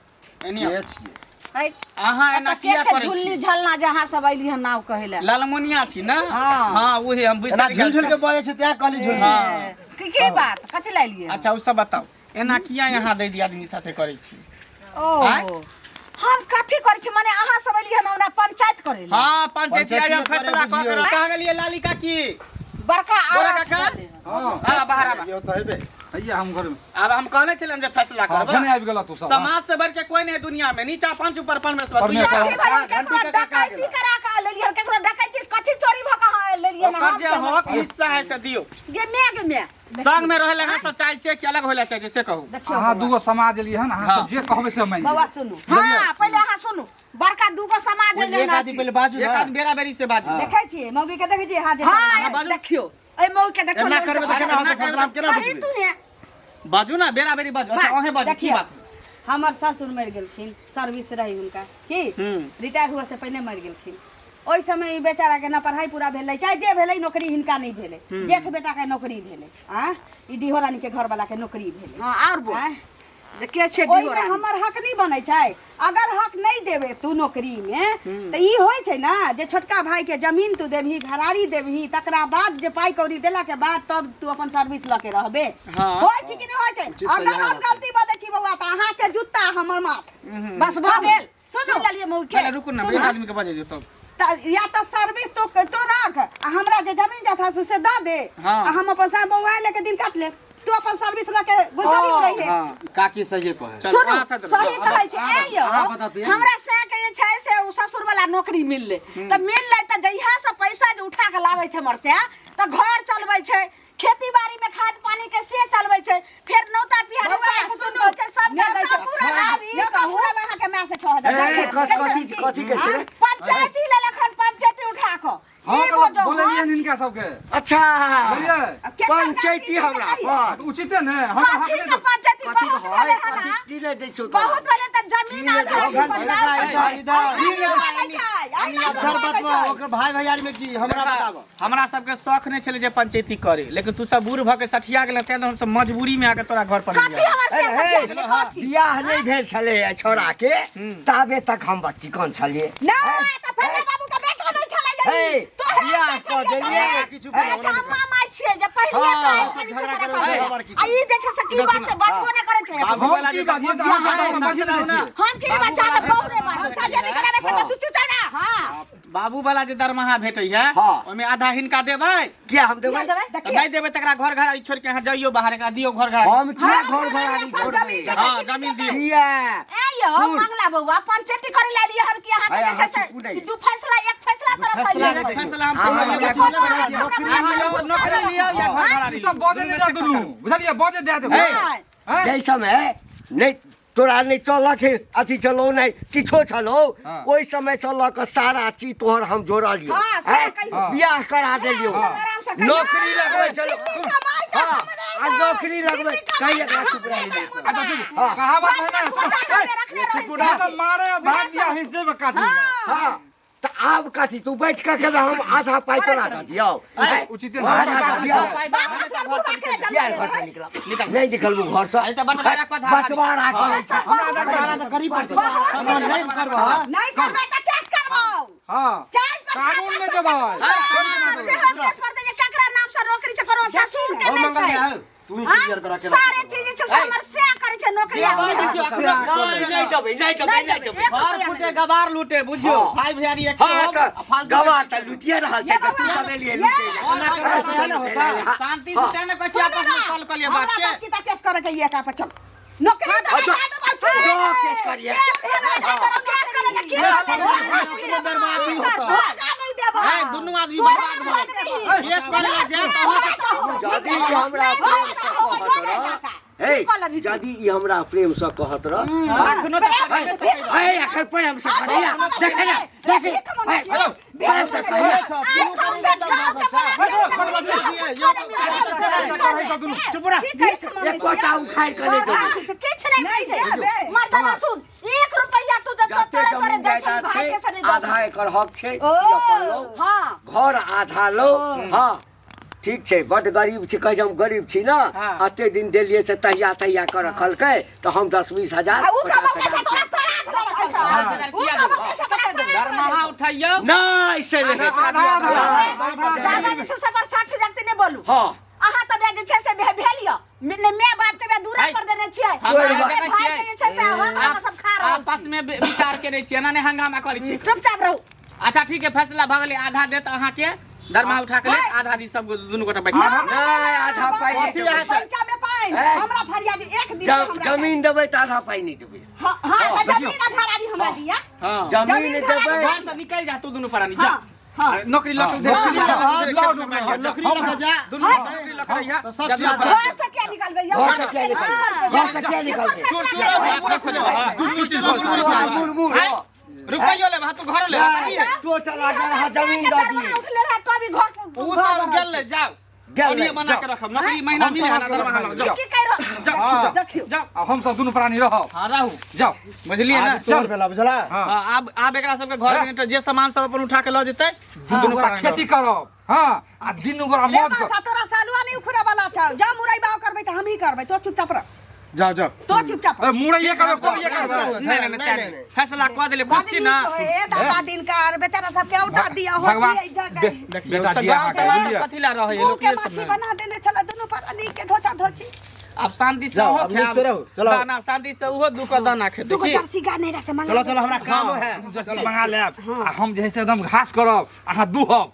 Speaker 7: एनी आउ।
Speaker 6: के छियै?
Speaker 8: है,
Speaker 7: अहाँ एना
Speaker 8: एतऽ के
Speaker 7: किया
Speaker 8: छै
Speaker 7: करै
Speaker 8: झुल्ली
Speaker 7: छी?
Speaker 8: झलना जे अहाँ सब अयली हन नाव कहै लए?
Speaker 7: लालमोनिया छी ने?
Speaker 8: हाँ।
Speaker 7: हाँ, उहे हम
Speaker 6: एना
Speaker 7: बिसरि
Speaker 6: झुल
Speaker 7: गेल
Speaker 6: झुल के
Speaker 7: छली।
Speaker 6: बजै छै तें कहली झुल्ली।
Speaker 7: हाँ।
Speaker 8: की बात, कथी लए एलियै?
Speaker 7: अच्छा, ओ सब बताउ, एना किया यहाँ दै दियादनी साथे करै छी?
Speaker 8: ओ
Speaker 7: आँय?
Speaker 8: हम कथी करै छी? माने अहाँ सब एलियै हन हमरा पंचायत करै लए?
Speaker 7: हाँ, पंचायती आइ हम
Speaker 6: पंचायतीये
Speaker 7: फैसला
Speaker 6: करे
Speaker 7: कऽ के
Speaker 6: बुझियौ।
Speaker 7: कहाँ गेलियै लाली काकी?
Speaker 8: बड़का
Speaker 7: गोरा
Speaker 8: आवाज
Speaker 7: काका?
Speaker 8: भेलै।
Speaker 4: हँ।
Speaker 7: हाँ, बाहर आबा।
Speaker 6: यो तऽ हेबे।
Speaker 4: हैया हम घरमे।
Speaker 7: आब हम कहने छलियनि जे फैसला
Speaker 4: हँ,
Speaker 7: करबै।
Speaker 4: भने आबि गेल तू सब।
Speaker 7: समाज से बढ़ के कोई नहीं है दुनिया में, नीचा पंच ऊपर परमेश्वर।
Speaker 4: परमेश्वर।
Speaker 8: कथी भेलै?
Speaker 6: घंटी
Speaker 8: केकरो
Speaker 6: काका कहाँ
Speaker 8: डकैती
Speaker 6: गेला?
Speaker 8: करा कऽ लेलियै हन? केकरो डकैती से कथी चोरी भऽ कऽ अहाँ लेलियै हन?
Speaker 7: ओकर
Speaker 8: हम
Speaker 7: जे
Speaker 8: केहन
Speaker 7: हक
Speaker 8: छी?
Speaker 7: हिस्सा है से दियौ।
Speaker 8: गे मे गे मे
Speaker 7: संग में रहै लए अहाँ सब चाहै छियै कि अलग होय लए चाहै छियै से कहू।
Speaker 3: देखियौ
Speaker 4: अहाँ
Speaker 3: बौआ।
Speaker 4: दूगो समाज एलियै हन, अहाँ
Speaker 7: हाँ।
Speaker 4: सब जे कहबै से हम मानि
Speaker 3: बौआ
Speaker 4: लेबै।
Speaker 3: सुनू।
Speaker 8: हाँ, पहिले अहाँ सुनू, बड़का दूगो समाज
Speaker 6: ओहि
Speaker 8: एलै
Speaker 6: एक
Speaker 8: हन।
Speaker 6: आदमी पहिले बाजू
Speaker 7: एक
Speaker 6: ने।
Speaker 7: आदमी बेरा बेरी से बाजू।
Speaker 3: देखै छियै मौगी के, देखै छियै हाथ जे
Speaker 8: हाँ,
Speaker 3: चलै छै।
Speaker 7: बाजू।
Speaker 8: देखियौ एहि मौगी के, देखियौ
Speaker 6: एना
Speaker 8: लोक
Speaker 6: करबै तऽ
Speaker 8: के-
Speaker 6: केना होतै फैसला, हम केना
Speaker 8: कही
Speaker 6: बुझबै?
Speaker 8: तू हे।
Speaker 7: बाजू ना, बेरा बेरी बाजू। अच्छा, अहें बाजू, की
Speaker 3: देखियौ,
Speaker 7: बात?
Speaker 3: हमर ससुर मरि गेलखिन, सर्विस रही हुनका की, रिटायर हुआ से पहिने मरि गेलखिन। ओहि समय ई बेचाराके ने पढ़ाइ पूरा भेलै चाहे जे भेलै, नौकरी हिनका नहि भेलै, जेठ बेटाके नौकरी भेलै। आ ई डिहो रानीके घरवलाके नौकरी भेलै।
Speaker 8: हाँ, आओर बोल।
Speaker 3: आँय?
Speaker 8: जे के छै
Speaker 3: ओहिमे
Speaker 8: डिहो रानी?
Speaker 3: हमर हक नहि बनै छै? अगर हक नहि देबै तू नौकरीमे तऽ ई होइ छै ने जे छोटका भाईके जमीन तू देबही, घरारी देबही, तकरा बाद जे पाइ कौड़ी देलाके बाद तब तू अपन सर्विस लऽ के रहबे।
Speaker 7: हाँ।
Speaker 3: होइ छै कि नहि होइ छै?
Speaker 6: उचित तऽ
Speaker 3: अगर
Speaker 6: इएह
Speaker 3: हम
Speaker 6: बात छै।
Speaker 3: गलती बजै छी बौआ तऽ अहाँके जूता हमर माथ।
Speaker 8: बस भऽ गेल।
Speaker 3: सुनू।
Speaker 8: सुन लेलियै मौगी के।
Speaker 7: पहिले रुकू ना, एक आदमी के बजे दियौ तब।
Speaker 3: तऽ या तऽ सर्विस तो तो राख आ हमरा जे जमीन जथा छै से दऽ दे।
Speaker 7: हाँ।
Speaker 3: आ हम अपन साँय बौआ लेके दिन काट लेब, तू अपन सर्विस लऽ के गुलछड़ी उड़ै है।
Speaker 7: हाँ।
Speaker 6: काकी सहिए कहै।
Speaker 7: चल,
Speaker 8: सुनू,
Speaker 7: अहाँ साथ
Speaker 8: सही कहै छै। ए यौ,
Speaker 6: अहाँ बता दिअ।
Speaker 8: हमरा सएह के जे छै से ओ ससुर वाला नौकरी मिललै तऽ मिललै, तऽ जहिया से पैसा जे उठा के लाबै छै हमर सएह, तऽ घर चलबै छै, खेती बाड़ी में खाद पानी के से चलबै छै, फेर नौता पिहारी
Speaker 3: बौआ,
Speaker 8: सास ससुर
Speaker 3: सुनू,
Speaker 8: होइ छै, सब के दै छै।
Speaker 3: न्योता पूरा
Speaker 8: आब ई
Speaker 3: न्योता
Speaker 8: कहू,
Speaker 3: पूरा अहाँके माय से 6000।
Speaker 2: ए, कथी कथी के छै?
Speaker 8: पंचायती लेलक हन, पंचायती उठा कऽ
Speaker 4: हँ,
Speaker 8: ई
Speaker 4: तऽ
Speaker 8: बोझो,
Speaker 4: बोललियै
Speaker 8: हँ?
Speaker 4: हिनका सबके।
Speaker 2: अच्छा।
Speaker 4: बोलियै।
Speaker 2: पंचायती हमरा पर
Speaker 4: तऽ उचिते ने हमरा हक
Speaker 8: कथी
Speaker 4: नहि
Speaker 8: के
Speaker 4: दे-
Speaker 8: पंचायती?
Speaker 2: कथी
Speaker 8: बहुत
Speaker 2: के
Speaker 8: भेलै
Speaker 2: है
Speaker 8: हन,
Speaker 2: कथी
Speaker 8: हाँ?
Speaker 2: की नहि दै छौ तोरा?
Speaker 8: बहुत भेलै तऽ जमीन आधा
Speaker 2: की
Speaker 8: छी
Speaker 6: इधर
Speaker 8: बदलाव।
Speaker 6: इधर
Speaker 3: इधर
Speaker 6: इधर बतबा, ओकर भाई भैयारी में की हमरा बताब।
Speaker 7: हमरा सबके शौक नहि छलै जे पंचायती करे, लेकिन तू सब बूढ़ भऽ के सठिया गेल तें हम सब मजबूरी में आके तोरा घर पर
Speaker 8: कथी
Speaker 7: एलियै।
Speaker 8: हमर से
Speaker 2: ए,
Speaker 8: सठिया
Speaker 2: हे,
Speaker 8: गेलै, कथी?
Speaker 2: बियाह नहि भेल छलै छोड़ा के ताबे तक हम चिकन छलियै।
Speaker 3: नहि तऽ फल्ला बाबू के बेटो नहि छलै।
Speaker 2: हे, बियाह कऽ देलियै।
Speaker 6: किछु
Speaker 8: अच्छा, अम्मा माय छियै जे पहिलिये से
Speaker 2: हाँ,
Speaker 8: आबि गेल
Speaker 6: झगड़ा
Speaker 8: छै
Speaker 6: करै
Speaker 8: से
Speaker 6: बराबर की।
Speaker 8: आ ई जे छै से की
Speaker 7: इधर
Speaker 8: बात
Speaker 7: सुनू।
Speaker 8: छै, बजबो नहि करै छै।
Speaker 7: बाबू
Speaker 4: हम
Speaker 7: वाला
Speaker 4: की
Speaker 7: जे
Speaker 4: बाजियै तऽ अहाँ सब हमरा बाजै नहि
Speaker 7: ना।
Speaker 4: छियै।
Speaker 8: हम की बच्चा के बहु रे बाजै
Speaker 3: साजे नहि कराबै से तऽ चुचु ना।
Speaker 8: हां।
Speaker 7: बाबू वाला जे दरमाहा भेटैया
Speaker 2: हाँ।
Speaker 7: ओहिमे आधा हिनका देबै।
Speaker 2: किया हम देबै?
Speaker 7: तऽ नहि देबै तकरा घर घर छोड़ि के अहाँ जइयो बाहर, एकरा दियौ घर घर।
Speaker 2: हम किया घर घरारी
Speaker 3: सब
Speaker 2: छोड़बै?
Speaker 3: जमीन देबै।
Speaker 7: हाँ, जमीन दियौ।
Speaker 2: किया?
Speaker 1: ए यौ
Speaker 2: सुन।
Speaker 1: मंगला बौआ, पंचायती करे ला लिए हन कि अहाँ के
Speaker 2: अरे,
Speaker 1: जे छै
Speaker 2: अहाँ
Speaker 1: से
Speaker 2: चुपू नहि।
Speaker 1: कि दू फैसला एक फैसला तरफ
Speaker 7: फैसला
Speaker 1: लिअ।
Speaker 7: एक फैसला हम
Speaker 2: अहाँ
Speaker 7: सब
Speaker 2: हमरा
Speaker 7: लेबै।
Speaker 2: कोनो
Speaker 7: अहाँ नौकरी लियौ या घर घरारी
Speaker 4: ई सब बजे नहि दऽ दुनू, बुझलियै? बजे दए देबै।
Speaker 2: हे, जाहि समय नहि तोरा नहि चलक हे अथी छलौ, नहि किछो छलौ,
Speaker 4: हाँ।
Speaker 2: ओहि समय से लऽ कऽ सारा चीज तोहर हम जोड़लियौ।
Speaker 1: हाँ, से
Speaker 2: हैं?
Speaker 1: कहियौ।
Speaker 2: बियाह करा देलियौ,
Speaker 1: आराम से कहियौ।
Speaker 2: नौकरी लगबै छलौ।
Speaker 3: कमाइ तऽ
Speaker 2: हाँ,
Speaker 3: हमरा
Speaker 2: आ नौकरी लगबै कहीं एकरा चुप रही नहि। हाँ।
Speaker 4: कहावत है ना,
Speaker 1: रखने रहै
Speaker 4: पूरा तो मारे भाग दिया हिस्से में काट लिया।
Speaker 2: हाँ, तऽ आब कथी तू बैठ कऽ खेबै, हम आधा पाइ तोरा दऽ दियौ। हैं?
Speaker 4: उचिते नहि।
Speaker 2: आधा दऽ दियौ।
Speaker 3: बाप असगर बुढ़वा के
Speaker 2: किया
Speaker 3: जल्दी
Speaker 2: घर से निकलब? नहि निकलबू घर से।
Speaker 7: अरे तऽ बंटवारा कऽ धरा।
Speaker 2: बंटवारा करै छै।
Speaker 6: हमरा तऽ गरीब पर नहि करबह।
Speaker 3: नहीं करबै तऽ केस करबौ।
Speaker 4: हाँ,
Speaker 3: चाल पर
Speaker 4: कानून में जवाब।
Speaker 1: से हम केस करतै जे केकरा नाम से नौकरी छै करो, ससुर के
Speaker 6: ओ
Speaker 1: नहि
Speaker 6: मंगल
Speaker 1: छै।
Speaker 6: है, तू ही
Speaker 1: हाँ?
Speaker 6: क्लियर करा के
Speaker 1: सारे चीज जे छै से हमर से करै छै नौकरी।
Speaker 7: देखियौ, अखनो
Speaker 2: नहि, नहि देबै, नहि देबै, नहि देबै।
Speaker 7: घर फूटे गवार लूटे, बुझियौ।
Speaker 2: हाँ।
Speaker 7: भाई भैयारी एक
Speaker 2: हाँ, तऽ गवार तऽ लुटिए रहल छै, तऽ तू सब एलियै लुटै लए।
Speaker 7: शांति से तें ने कहै छी, आपस में सॉल्व कऽ लिअ बात
Speaker 3: हमरा
Speaker 7: के।
Speaker 3: बस की तऽ केस करे के ये एकरा पर चल नौकरी तऽ
Speaker 2: अच्छा,
Speaker 3: बता देबौ।
Speaker 2: जो केस करिए।
Speaker 6: बर्बादी होता।
Speaker 3: नहीं देबौ।
Speaker 7: ए, दुनू आदमी बर्बाद भऽ गेल। केस करे ला जायब तऽ अहाँ से
Speaker 2: यदि ई हमरा प्रेम से कहत रह, हे, यदि ई हमरा प्रेम से कहत रह,
Speaker 7: अखनो तऽ करिए सकै छी।
Speaker 2: हे, एखन प्रेम से करैया, देखे ना, देखे, हे, प्रेम से करैया।
Speaker 6: चुप रह।
Speaker 2: एकोटा उखाड़ि कऽ नहि देबै।
Speaker 1: किछु नहि छै मर्दाना, सुन, एक रुपैया तू जब
Speaker 2: जते
Speaker 1: तोरे तोरे
Speaker 2: जमीन
Speaker 1: दै छै
Speaker 2: जायदाद
Speaker 1: भाई
Speaker 2: छै
Speaker 1: के से नहि दऽ।
Speaker 2: आधा एकर हक छै, ई अपन लो।
Speaker 1: हाँ।
Speaker 2: घर आधा लो। हाँ, ठीक छै, बड गरीब छी, कहै छै हम गरीब छी ने।
Speaker 7: हाँ।
Speaker 2: एते दिन देलियै से तहिया तहिया कऽ रखलकै, तऽ हम 10 20 हजार
Speaker 3: आ उ
Speaker 2: 50
Speaker 3: कमाउ
Speaker 2: हजार
Speaker 3: पैसा तोरा श्राद्ध देलकै।
Speaker 7: 10,000 किया देबै? दरमाहा उठैयौ।
Speaker 2: नहि, से नहि हेतै।
Speaker 1: ज्यादा जे छै से पर 60,000 ते नहि बोलू।
Speaker 2: हाँ।
Speaker 1: अहाँ तऽ जे छै से भेल यऽ ने माय बाप के दूरा
Speaker 7: है।
Speaker 1: पर देने छियै।
Speaker 7: हमरा
Speaker 1: अपने
Speaker 7: देखै
Speaker 1: भाई
Speaker 7: छियै।
Speaker 1: के जे छै से हम सब खा रहल
Speaker 7: आपस में विचार केने छियै, एना नहि हंगामा करै छी।
Speaker 1: चुपचाप रहू।
Speaker 7: अच्छा ठीक है, फैसला भऽ गेलै। आधा देत अहाँके दरमाहा उठा के लेत, आधा दी सब दुनू गोटा बैठ।
Speaker 2: नहि, आधा पाइ नहि देबै।
Speaker 3: पैसा में पानि
Speaker 2: हैं?
Speaker 3: हमरा फरियादी एक दिन से हमरा
Speaker 2: जमीन देबै तऽ आधा पाइ नहि देबै।
Speaker 3: हाँ हाँ, तऽ जमीन फरियादी हमरा दिया।
Speaker 7: हाँ।
Speaker 2: जमीन
Speaker 3: जमीन
Speaker 2: देबै।
Speaker 7: घर से निकलि जा तू दुनू प्राणी, जा।
Speaker 3: हाँ हाँ।
Speaker 7: नौकरी लऽ के उधर,
Speaker 4: हाँ,
Speaker 7: खेत में बैठ जा, जा।
Speaker 6: नौकरी लऽ के जा।
Speaker 7: दुनू नौकरी लऽ के रहिया।
Speaker 6: तऽ सब
Speaker 7: जा,
Speaker 6: चीज
Speaker 7: दुनू
Speaker 6: आधा।
Speaker 7: प्राणी।
Speaker 1: घर से क्या निकलबै यौ?
Speaker 2: घर से किया निकलबै? घर से किया निकलबै?
Speaker 7: चोर चोर
Speaker 2: मुरमुर।
Speaker 7: रुपैयो लेबह तू, घरो लेबह की है?
Speaker 2: टोटल अगर अहाँ जमीन दऽ दियै।
Speaker 1: उठले रहे तो अभी घर
Speaker 7: उ सब गेल ले, जाओ।
Speaker 2: गेल
Speaker 7: ओनिये
Speaker 2: ले,
Speaker 7: बना के रखब नौकरी, महीना मिले है ना दरमाहा लग जाओ।
Speaker 1: की कहि रहल?
Speaker 4: जाओ।
Speaker 1: देखियौ।
Speaker 7: जाओ।
Speaker 4: आ हम सब दुनू प्राणी रहब।
Speaker 7: हाँ, रहू।
Speaker 4: जाओ।
Speaker 7: बुझलियै ना?
Speaker 6: आब तोहर भेला, बुझला?
Speaker 4: हाँ।
Speaker 7: हाँ, आब एकरा सबके घर में जे सामान सब अपन उठा के लऽ जेतै।
Speaker 4: दुनू गोटा
Speaker 7: प्राणी
Speaker 4: खेती करब, हाँ, आ दुनू गोटा
Speaker 3: रे
Speaker 4: मौज
Speaker 3: बा,
Speaker 4: करब।
Speaker 3: सत्रह सालुआ नहीं उखड़े वाला छौ। जा मुरई बाव करबै तऽ हमही करबै, तो चुपचाप रह।
Speaker 6: जाओ जाओ।
Speaker 3: तो चुपचाप रह।
Speaker 4: ए, मुरैये करब, कोबिये करब।
Speaker 7: नहीं नहीं नहीं, फैसला कऽ देले, खुश छी ना?
Speaker 3: हे दादा दिनकर बेचारा सबके औटा दिया हो।
Speaker 4: भगवान
Speaker 3: जी जगह
Speaker 7: देखियौ,
Speaker 4: बेटा
Speaker 7: सब
Speaker 4: दिया
Speaker 7: गाँव
Speaker 4: अहाँके,
Speaker 7: समाज
Speaker 4: बुझलियै?
Speaker 7: सब कथी ला रहै है
Speaker 3: मुँह
Speaker 7: लोक
Speaker 3: के
Speaker 7: ये सब
Speaker 3: माछी
Speaker 7: ने।
Speaker 3: बना देने छला दुनू प्राणी के धोचा धोची।
Speaker 7: आब शांति से
Speaker 6: जाओ,
Speaker 7: ओहो
Speaker 6: अब नीक
Speaker 7: खायब।
Speaker 6: से रहू, चलो।
Speaker 7: दाना शांति से ओहो दू के दाना खेतै
Speaker 3: दूगो
Speaker 7: की?
Speaker 3: जर्सी गाय नैरा से मंगा।
Speaker 6: चलो चलो, हमरा काम है।
Speaker 4: जर्सी मंगा लेब आ हम जे है से एकदम घास करब, अहाँ दुहब।